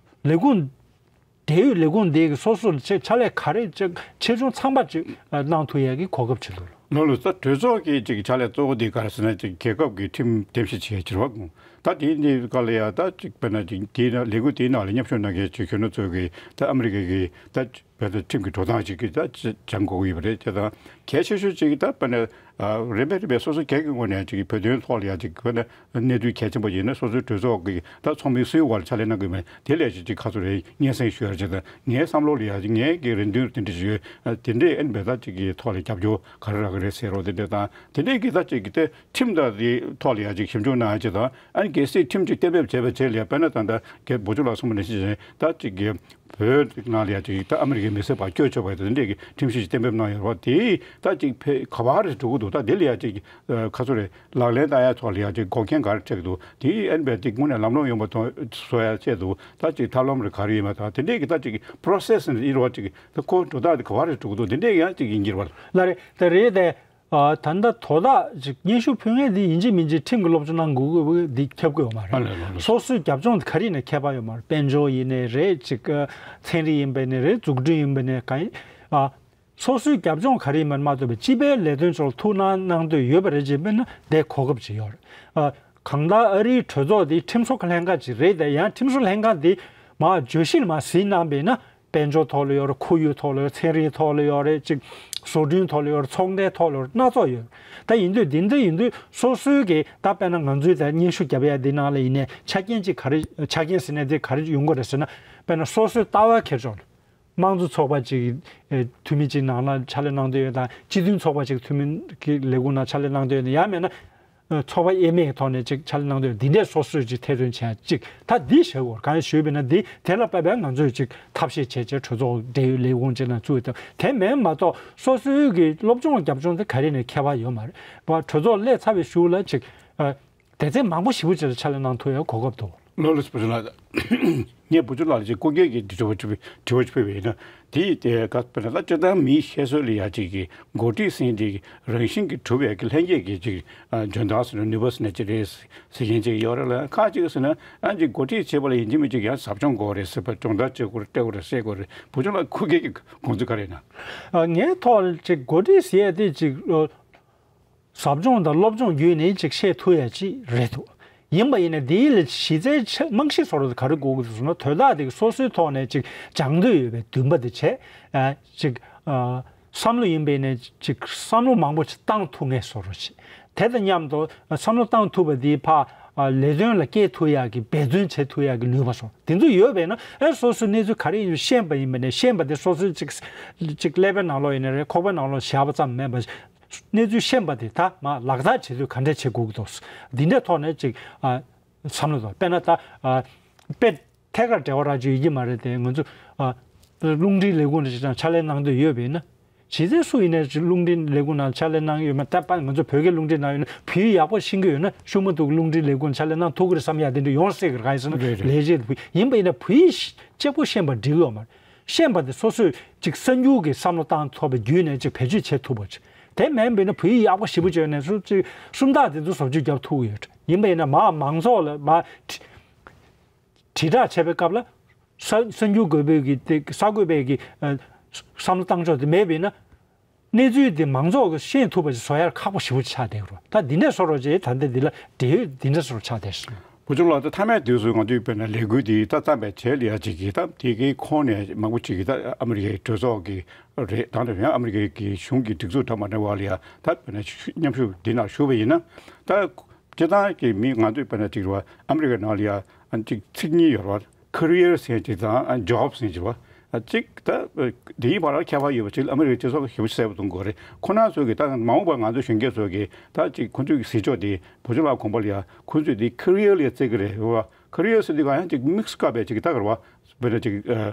ལས་ཁུངས་འབྲེལ་ཡོད་ལས་ཁུངས་འདི་གི་སོ་སོ་ལ་ཆེ་ཕྱག་ལས་ག་རེ་ཅིག་ཆེ་ཆུང་ཚང་མ་ཅིག་གནང་ཐུབ་ཡས་ཀྱི་གོ་སྐབས་ཅིག་འདུག་ལགས། ལགས་ལགས། ད་གྲོས་ཚོགས་ཀྱི་ཅིག་ཕྱག་ལས་གཙོ་བོ་འདི་ག་རེ་ཟེར་ན། ཅིག་རྒྱལ་ཁབ་ཀྱི་ཁྲིམས་གཏན་འབེབས་བྱེད་ཕྱིར་བ། ད་དེའི་འདི་སྐབས་ལ་ཡ་ད་ཅིག་དཔེར་ན་ཅིག་དེའི་ནང་ལས་འགུལ་དེའི་ནང་ལ་མཉམ་ཞུགས་གནང་མཁན་ཅིག་གཞོན་ནུ་ཚོས་ཀྱིས་ད་ཨ་མི་རི་ཀའི་གི་ད་བོད་དོན་ཁྲིམས་ཀྱི་འགྲོ་སྟངས་ཅིག་གི་ད་སྦྱང་དགོས་ཀྱི་ཡོད་པ་རེད། དེ་དང་གལ་ཆེ་ཤོས་ཅིག་ད་དཔེར་ན་རིམ་པས་རིམ་པས་སོ་སོ་སྒེར་གྱི་ངོས་ནས་ཅིག་བོད་དོན་ཐོག་ལ་ཡ་ཅིག་དཔེར་ན། གནད་དོན་གལ་ཆེན་པོ་ཡིན་ན་སོ་སོའི་གྲོས་ཚོགས་ཀྱི་ད་ཚོགས་མི་སུའི་འོག་ལ་ཕྱག་ལས་གནང་དགོས་མིན་དེ་ལས་ཅིག་ཅིག་ཁ་ཚུར་རེ་སྙན་སེང་ཞུ་ཡ་ཅིག་དང་། ངའི་བསམ་བློ་ལ་ཡ་ཅིག་ངའི་གི་རེ་འདུན་དེ་འདྲ་ཞིག་ཡོད། དེ་འདྲས་ཨན་བེ་ད་ཅིག་གི་ཐོག་ལ་རྒྱབ་སྐྱོར་ག་རེ་རག་གི་རེད་ཟེར་རོགས། དེ་འདྲས་དང་དེ་འདྲས་ཀྱི་ད་ཅིག་གི་དེ་ཁྲིམས་དང་དེ་ཐོག་ལ་ཡ་ཅིག་ཞིབ་འཇུག་གནང་ཡ་ཅིག་དང་། ཨན་གལ་སྲིད་ཁྲིམས་ཅིག་གཏན་འབེབས་བྱས་པའི་རྗེས་ལ་ཡ་དཔེར་ན་ད་ལྟ་རྒན་བུ་ཆུང་ལགས་གསུངས་པ་ནང་བཞིན་ད་ཅིག་གི་ བོད་ནང་ལ་ཡ་ཅིག་ད་ཨ་མི་རི་ཀའི་མི་སེར་ཕར་བསྐྱོད་ཆོག་པ་དེ་འདྲས་ཀྱི་ཁྲིམས་གཞི་ཅིག་གཏན་འབེབས་གནང་ཡོད་རེད་བ། དེ་ད་ཅིག་ཕེ་ག་བ་རེ་འགྲོ་གི་འདུག་ད་དེ་ལ་ཡ་ཅིག་ཁ་སོ་རེ་ལག་ལེན་བསྟར་ཡ་ཐོག་ལ་ཡ་ཅིག་འགོག་རྐྱེན་ག་རེ་འཕྲད་ཀྱི་འདུག་དེ་ཨན་པའི་དེ་དངོས་གནས་ལམ་ལྷོང་ཡོང་བ་ཐོག་བཟོ་ཡ་ཆེད་དུ་ད་ཅིག་ཐབས་ལམ་རེ་ག་རེ་ཡོད་མེད་དང་དེ་འདྲས་ཀྱི་ད་ཅིག་པོ་རོ་སེ་སི་ནི་ཨི་རོ་ཅིག་ད་ཁོ་འགྲོ་སྟངས་དེ་ག་བ་རེ་འགྲོ་གི་འདུག་དེ་འདྲས་ཡང་ཅིག་ཡིན་གྱི་རེད་བ། ལགས་རེད། ད་རེད་དེ། ཨ། ད་ལྟ་དོ་བདག་ཅིག་སྙན་ཞུ་ཕུལ་མཁན་འདི་ཡིན་གཅིག་མིན་གཅིག་ཁྲིམས་ཀྱི་སློབ་སྦྱོང་གནང་དགོས་དགོས་འདི་ཁྱབ་ཀྱི་ཡོད་མ་ཨ་ལས་ལོ་རེད། ལོ། སོ་སོའི་རྒྱབ་ལྗོངས་འདི་ག་རེ་ནས་ཁྱད་པར་ཡོད་མ་རེད། དཔལ་འབྱོར་ཡིན་ནའི་རེད། ཅིག་ཨ། ཚན་རིག་ཡིན་པ་ནས་རེད། འཛུགས་སྐྲུན་ཡིན་པ་ནས་གང་ཡིན། ཨ། སོ་སོའི་རྒྱབ་ལྗོངས་ག་རེ་ཡིན་པ་མ་གཏོགས་པའི་སྤྱི་པའི་ལས་དོན་ཚོར་ཐུགས་སྣང་གནང་འདོད་ཡོད་པ་རེད་ཅེས་དཔེར་ན་དེ་གོ་སྐབས་ཅིག་ཡོད་རེད། ཨ། གང་ལྟར་ཨ་རིའི་གྲོས་ཚོགས་འདི་ཁྲིམས་བཟོ་ལྷན་ཁང་ཅིག་རེད་དེ་ཡང་ཁྲིམས་བཟོ་ལྷན་ཁང་འདི་མར་བརྗོད་གཞི་ལ་མར་གཟིགས་གནང་པས་ན། དཔལ་འབྱོར་ཐོག་ལ་ཡོད་རེད། ཁོར་ཡུག་ཐོག་ལ་ཡོད་རེད། ཚན་རིག་ཐོག་ལ་ཡོད་རེད། ཅིག་བཟོ་སྐྲུན་ཐོག་ལ་ཡོད་རེད། ཚོང་འབྲེལ་ཐོག་ལ་ཡོད་རེད། སྣ་ཚོགས་ཡོད་རེད། ད་ཡིན་དུས་འདི་འདྲ་ཡིན་དུས་སོ་སོའི་གི་ད་དཔེར་ན་ང་ཚོའི་ད་སྙན་ཞུ་རྒྱབ་ཡ་འདི་ནང་ལ་ཡིན་ནའི་ཆ་རྐྱེན་ཅིག་ག་རེ་ཆ་རྐྱེན་ཟེར་ནས་འདི་ག་རེ་ཡོང་གི་རེད་ཟེར་ན། དཔེར་ན་སོ་སོའི་ལྟ་བ་འཁྱེར་ཕྱོགས་ལ་དམངས་གཙོ་ཚོགས་པ་ཅིག་ཨེ་འཐུས་མི་ཅིག་ནང་ལ་ཕྱག་ལས་གནང་འདོད་ཡོད་དང་སྤྱི་མཐུན་ཚོགས་པ་ཅིག་འཐུས་མི་གི་ལས་ཁུངས་ནང་ཕྱག་ལས་གནང་འདོད་ཡོད་ན། ཡང་མེད་ན། ཚོགས་པ་དབྱེ་མེད་ཐོག་ནས་ཅིག་ཕྱག་ལས་གནང་འདོད་འདི་འདྲས་སོ་སོས་ཅིག་ཐེར་འདོན་བྱས་ཅིག་ད་འདི་བྱེད་དགོས། གང་ཞུས་པས་ན་འདི་དེ་ལ་དཔག་པའི་ང་ཚོས་ཅིག་ཐབས་ཤེས་བྱས་བྱས་གྲོས་ཚོགས་འབྲེལ་ཡོད་ལས་ཁུངས་ཅིག་ནང་བཙུགས་ཏེ་དེ་མིན་མ་གཏོགས་སོ་སོའི་གི་སློབ་སྦྱོང་རྒྱབ་ལྗོངས་དེ་ག་རེ་ནས་ཁྱད་པར་ཡོད་མ་རེད་བ། གྲོས་ཚོགས་སླེབས་ཚར་བའི་གཞུག་ལ་ཅིག་སྡེ་ཚན་མང་པོ་ཞེ་པོ་ཅིག་ལ་ཕྱག་ལས་གནང་ཐུབ་ཡ་གོ་སྐབས་འདུག་ལོ་ལོ་སི་བུ་ཆུང་ལགས། ངས་བུ་ཆུང་ལགས་ལ་ཅིག་སྐུ་སྒེར་གྱི་དྲི་བ་དྲི་བ་དྲི་བ་ཅིག་ཕུལ་བ་ཡིན་ན། དེ་ཡིས་དེ་ག་དཔེར་ན་ད་སྤྱིར་བཏང་མིའི་བཤད་སྲོལ་ལ་ཡ་ཅིག་གི་འགོ་ཁྲིད་ཟེར་དེ་རང་བཞིན་གྱིས་གྲུབ་པའི་གི་ལྷན་སྐྱེས་ཀྱི་ཅིག་འཇོན་ཐང་ཟེར་ན་ནུས་པ་ཟེར་ན་ཅི་རེད་ཟེར་མཁན་ཅིག་ཡོད་རེད་ལ། ཁ་ཅིག་ཟེར་ན་ཨ་ཅིག་འགོ་ཁྲིད་བྱེད་པ་ལ་ཡིན་གཅིག་མིན་གཅིག་ཡང་ཟབ་སྦྱོང་དགོས་རེད་ཟེར་བ། སྦྱོང་བརྡར་བྱེད་དགོས་རེད། སྤྲད་དགོས་རེད། བཤད་དགོས་རེད། བུ་ཆུང་ལགས་སྐུ་སྒེར་གྱི་དགོངས་ཚུལ་ག་རེ་ཡིན་ན། ངའི་ཐོག་ལ་ཅིག་འགོ་ཁྲིད་ཟེར་ཡ་དེ་ཅིག་ཟབ་སྦྱོང་དང་སློབ་སྦྱོང་བརྒྱུད་ནས་ཅིག་བཤད་ཐུབ་ཡ་ཅིག་རེད་འདུག་ཡིན་པ་ཡིན་ན་དེའི་ལ་གཞི་རྩའི་ཆ་རྨང་གཞི་བཟོ་འདྲ་ག་རེ་དགོས་ཀྱི་འདུག་ཟེར་ན། དོ་བདག་དེ་གི་སོ་སོའི་ཐོག་ནས་ཅིག་སྦྱང་འདོད་ཡོད་པའི་འདུན་པ་དེ་བྱས། ཨ། ཅིག་ཨ། བསམ་བློ་ཡིན་པས་ནས་ཅིག་བསམ་བློ་མང་པོ་ཅིག་བཏང་ཐུབ་ངེས་བཟོ་འདྲ་ཅིག་དེ་དང་མཉམ་དུ་བསམ་བློ་བཏང་ཐུབ་པ་དེའི་ཕར་ཨ། ལས་དོན་ལ་སྐྱེལ་ཐུབ་ཡག་གི་འབད་བརྩོན་བྱེད་ཐུབ་ཡག་གི་ནུས་པ་སོགས་དེ་ཚོ་ཡོད་པས་ན། ཨ། སོ་སོའི་གནས་ཚུལ་ག་རེ་ཡིན་ཤེས་པ་ཡིན་པས་ནས། ཤེས་པ་དེ་སོ་སོའི་ཅིག་ཅིག་ཀླད་པའི་ནང་ལོགས་ཡིན་ན་རེད། ཁོག་པའི་ནང་ལོགས་བཞག་པ་ཙམ་མིན་པ། གནས་ཚུལ་ཤེས་པ་དེ་ད་མར་ལག་བསྟར་བྱེད་དུས་ག་འདྲ་བྱེད་དགོས་ཀྱི་འདུག་འདི་འདྲའི་ཐོག་ནས་ཅིག་ཨ། བསམ་བློ་དང་། དཔེར་ན་ད་ཨ། དཔེ་ཐད་ཀར་འབྲེལ་བ་རག་རྒྱུ་ཡོད་ཀྱི་མ་རེད་དེ། ང་ཚོ་ཨ། རླུང་འཕྲིན་ལས་ཁུངས་ནང་ཕྱག་ལས་གནང་འདོད་ཡོད་པ་ཡིན་ན། གཞི་རྩའི་སུ་ཡིན་ནའི་རླུང་འཕྲིན་ལས་ཁུངས་ནང་ཕྱག་ལས་གནང་ཡོད་མེད། ད་ཕར་ང་ཚོ་བོད་སྐད་རླུང་འཕྲིན་ནང་ཡོད་ན། བོད་ཡིག་ཡག་པོ་ཤེས་ཀྱི་ཡོད་ན་ཤུགས་མ་ཐུག་རླུང་འཕྲིན་ལས་ཁུངས་ཕྱག་ལས་གནང་ཐུབ་ཀྱི་རེད་བསམ་ཡ་དེ་འདྲ་ཡོང་སྲིད་ཀྱི་རེད། གང་ཡིན་ཟེར་ན་རེད་རེད། ལས་བྱེད་བོད་ཡིན་པ་ཡིན་ན་བོད་ཡིག་གཅིག་པོ་ཤེས་པ་འགྲིག་གི་ཡོད་མ་རེད། ཤེས་པ་དེ་སོ་སོས་ཅིག་གསར་འགྱུར་གྱི་བསམ་བློ་བཏང་ཐུབ་པ་བརྒྱུད་ནས་ཅིག་བེད་སྤྱོད་བྱེད་ཐུབ་པ་ཅིག་དེ་མིན་པ་ཡིན་ན་བོད་ཡིག་ཡག་པོ་ཞེ་པོ་ཅིག་ཡོད་ནའི་སུ་ཅིག་སུམ་རྟགས་དེ་ཚོ་བཟོ་བཅོས་རྒྱབ་ཐུབ་ཀྱི་ཡོད་རེད། ཡིན་པ་ཡིན་ན་མར་མང་ཚོགས་ལ་མར་དྲིལ་བསྒྲགས་བྱེད་པའི་སྐབས་ལ། གསར་གསར་འགྱུར་འགོད་པའི་གི་དེ་གསར་འགོད་པའི་གི་ཨ། བསམ་བློ་བཏང་ཕྱོགས་དེ་མེད་པ་ཡིན་ན། གནས་ཚུལ་དེ་མང་ཚོགས་ཀྱིས་ཤེས་ཐུབ་པ་ཞིག་བཟོ་ཡར་ཁག་པོ་ཞེ་པོ་ཆགས་བསྡད་ཀྱི་རེད། ད་འདི་འདྲ་བཟོ་འདྲ་ཅིག་ད་ལྟ་འདི་ལ་འབྲེལ་ཡོད་འདི་འདྲ་བཟོ་འདྲ་ཆགས་བསྡད་སོང་། བུ་ཆུང་ལགས། ད་མཐའ་མའི་དུས་སུ་ང་ཚོས་དཔེར་ན་ལས་འགུལ་འདི་ད་བརྩམས་པའི་རྗེས་ལ་ཡ་ཅིག་གིས་ད་དེ་གའི་ཁོངས་ནས་མང་པོ་ཅིག་གིས་ད་ཨ་མི་རི་ཀའི་གྲོས་ཚོགས་ཀྱི་རེད། ད་ལྟ་ཡང་ཨ་མི་རི་ཀའི་གི་གཞུང་གི་སྒྲིག་འཛུགས་འདྲ་མ་འདྲ་བ་ལ་ཡ་ད་དཔེར་ན་མཉམ་ཞུགས་འདི་ནང་ཞུགས་པ་ཡིན་ན། ད་སྤྱིར་བཏང་གི་མི་ང་ཚོས་དཔེར་ན་ཅིག་རེད་བ། ཨ་མི་རི་ཀའི་ནང་ལ་ཡ་ཅིག་ཚིག་གཉིས་ཡོད་རེད་བ། ཁེ་རི་ཡར་ཟེར་ཅིག་དང་ཨ་ཇོབ་ཟེར་ཅིག་བ། ཨ་ཅིག་ད་དེའི་བར་ལ་ཁྱད་པར་ཡོད་པ་ཅིག་ཨ་མི་རི་ཀའི་སྤྱི་ཚོགས་ཞེ་པོ་གསལ་པོ་མཐོང་གི་ཡོད་རེད། ཁོ་རང་ཚོ་གིས་ད་མ་འོངས་པར་ང་ཚོ་གཞོན་སྐྱེས་ཚོ་གིས་ད་ཅིག་ཁོ་ཚོའི་གཟིགས་ཕྱོགས་དེ་བུ་ཆུང་ལགས་དགོངས་པ་ལ་ཡ་ཁོ་ཚོས་དེ་ཁེ་རི་ཡར་ལ་བརྩི་གི་རེད་བ། ཁེ་རི་ཡར་ཟེར་དུས་ག་ཡང་ཅིག་དམིགས་སུ་བཀར་བའི་ཅིག་ད་ག་རེ་བ། དཔེར་ན་ཅིག་ཨ།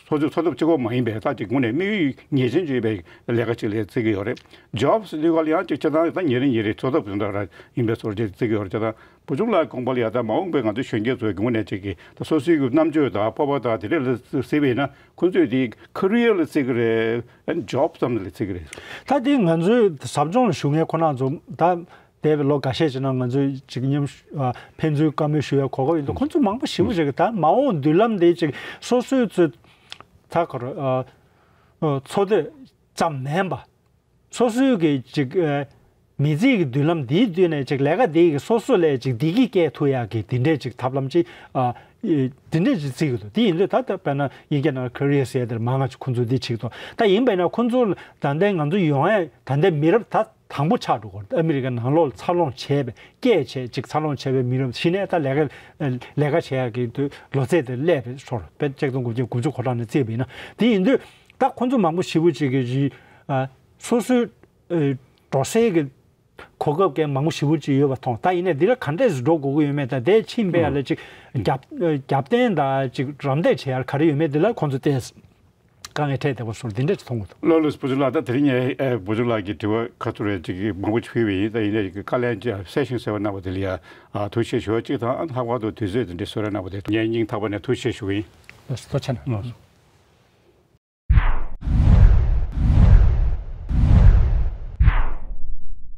འཚོ་ཚོ་འཚོ་ཐབས་གཅིག་པོ་མ་ཡིན་པའི་ད་ཅིག་དངོས་གནས་དམིགས་ཡུལ་ངེས་ཅན་ཅིག་ཡོད་པའི་ལས་ཀ་ཅིག་ལ་བརྩི་གི་ཡོད་རེད། ཇོབ་ཟེར་དུས་ག་ལ་ཡང་ཅིག་སྤྱིར་བཏང་ད་ཉིན་རེ་ཉིན་རེ་འཚོ་ཐབས་དོན་དག་རང་ཡིན་པའི་བཟོ་འདྲ་ཅིག་བརྩི་གི་ཡོད་རེད། ད་བུ་ཆུང་ལགས་དགོངས་པ་ལ་ཡ་ད་མ་འོངས་པའི་ང་ཚོའི་གཞོན་སྐྱེས་ཚོའི་དངོས་གནས་ཅིག་གིས་ད་སོ་སོའི་གི་རྣམ་དཔྱོད་དང་སྤོབས་པ་དང་དེ་འདྲ་ལ་གཟིགས་པ་ཡིན་ན་ཁོ་ཚོས་དེ་ཁེ་རི་ཡར་ལ་བརྩི་གི་རེད། ཨ་ཇོབ་ཙམ་ལ་བརྩི་གི་རེད། ད་དེ་ང་ཚོའི་ཟབ་སྦྱོང་ལ་ཞུགས་མཁན་ཁོ་རང་ཚོ་ད། འདས་པའི་ལོ་འགའ་ཤས་ཤིག་ནང་ང་ཚོས་ཅིག་མཉམ་ཨ་ཕན་ཚུན་བཀའ་མོལ་ཞུ་བའི་གོ་སྐབས་ཡིན་འདུག་ཁོང་ཚོ་མང་པོ་ཞེ་པོ་ཅིག་གིས་ད་མ་འོངས་མདུན་ལམ་དེ་ཅིག་སོ་སོའི་ཚོ་ད་ག་རེ་ཨ་ཨ་འཚོ་སྡོད་ཙམ་མིན་པ། སོ་སོའི་གི་ཅིག་ཨ་མི་ཚེ་གི་མདུན་ལམ་འདིའི་མདུན་ནས་ཅིག་ལས་ཀ་འདི་གི་སོ་སོ་ལ་ཅིག་བདེ་སྐྱིད་སྐྱེལ་ཐུབ་ཡག་གི་འདི་འདྲས་ཅིག་ཐབས་ལམ་ཅིག་ཨ་འདི་འདྲས་ཅིག་བརྩི་གི་འདུག་དེ་ཡིན་དུས་ད་ལྟ་དཔེར་ན་དབྱིན་སྐད་ནང་ཁེ་རི་ཡར་ཟེར་ཡ་དེར་མང་ང་ཅིག་ཁོང་ཚོ་འདི་ཅིག་འདུག་ད་ཡིན་པས་ན་ཁོང་ཚོ་ད་ལྟའི་ང་ཚོ་ཡོང་ཡ་ད་ལྟའི་མི་རབས་ད། དང་པོ་ཆགས་འགྲོ་གི་རེད། ཨ་མི་རི་ཀ་ནང་ལོགས་ལ་འཚར་ལོངས་བྱས་པའི་སྐད་བྱས་ཅིག་འཚར་ལོངས་བྱས་པའི་མི་རབས་ཤིག་ནས་ད་ལས་ཀ་ལས་ཀ་བྱེད་ཡག་གི་དུས་ལོ་ཚད་དེ་སླེབས་པའི་ཧྲོ་རེད། དཔེ་ཆ་ཚང་དགུ་བརྒྱ་དགུ་བཅུ་གོ་གྲངས་ནས་བརྩིས་པ་ཡིན་ན། དེ་ཡིན་དུས་ད་ཁོང་ཚོ་མང་པོ་ཞེ་པོ་ཅིག་གིས་ཨ་སོ་སོའི་ཨ་འགྲོ་སའི་གི་ གོ་སྐབས་ཀྱང་མང་པོ་ཞེ་པོ་ཅིག་ཡོད་པ་མཐོང་། ད་ཡིན་ནའི་འདི་ལ་ག་འདྲས་སུ་འགྲོ་དགོས་ཀྱི་ཡོད་མེད་དང་། དེ་ཕྱིན་པའི་ཡ་ལ་ཅིག་རྒྱབ་རྒྱབ་རྟེན་དང་ཅིག་རམ་འདེགས་བྱེད་ཡ་ག་རེ་ཡོད་མེད་འདི་ལ་ཁོང་ཚོ་དེ་དཀའ་ངལ་འཕྲད་བསྡད་པ་སོགས་འདི་འདྲས་ཅིག་མཐོང་གི་འདུག་ལགས་ལགས། བུ་ཆུང་ལགས། ད་དེ་རིང་ངས་ཨེ་བུ་ཆུང་ལགས་ཀྱི་དྲི་བ་ཁ་ཐུག་རེ་ཅིག་མང་པོ་ཞིག་ཕུལ་བ་ཡིན། ད་ཡིན་ནའི་ཅིག་བཀའ་ལན་ཅིག་གསལ་ཞིང་གསལ་བ་གནང་བ་དེ་ལ་ཡ་ཨ་ཐུགས་རྗེ་ཆེ་ཞུ་བ་གཅིག་དང་། ལྷག་པར་དུ་དུས་ཚོད་དེ་འདྲའི་གསོལ་རས་གནང་བ་དེ་ངས་སྙིང་ཐག་པ་ནས་ཐུགས་རྗེ་ཆེ་ཞུ་གི་ཡིན། ལགས་སོ། ཐུགས་རྗེ་ཆེ་གནང་། ལགས་སོ།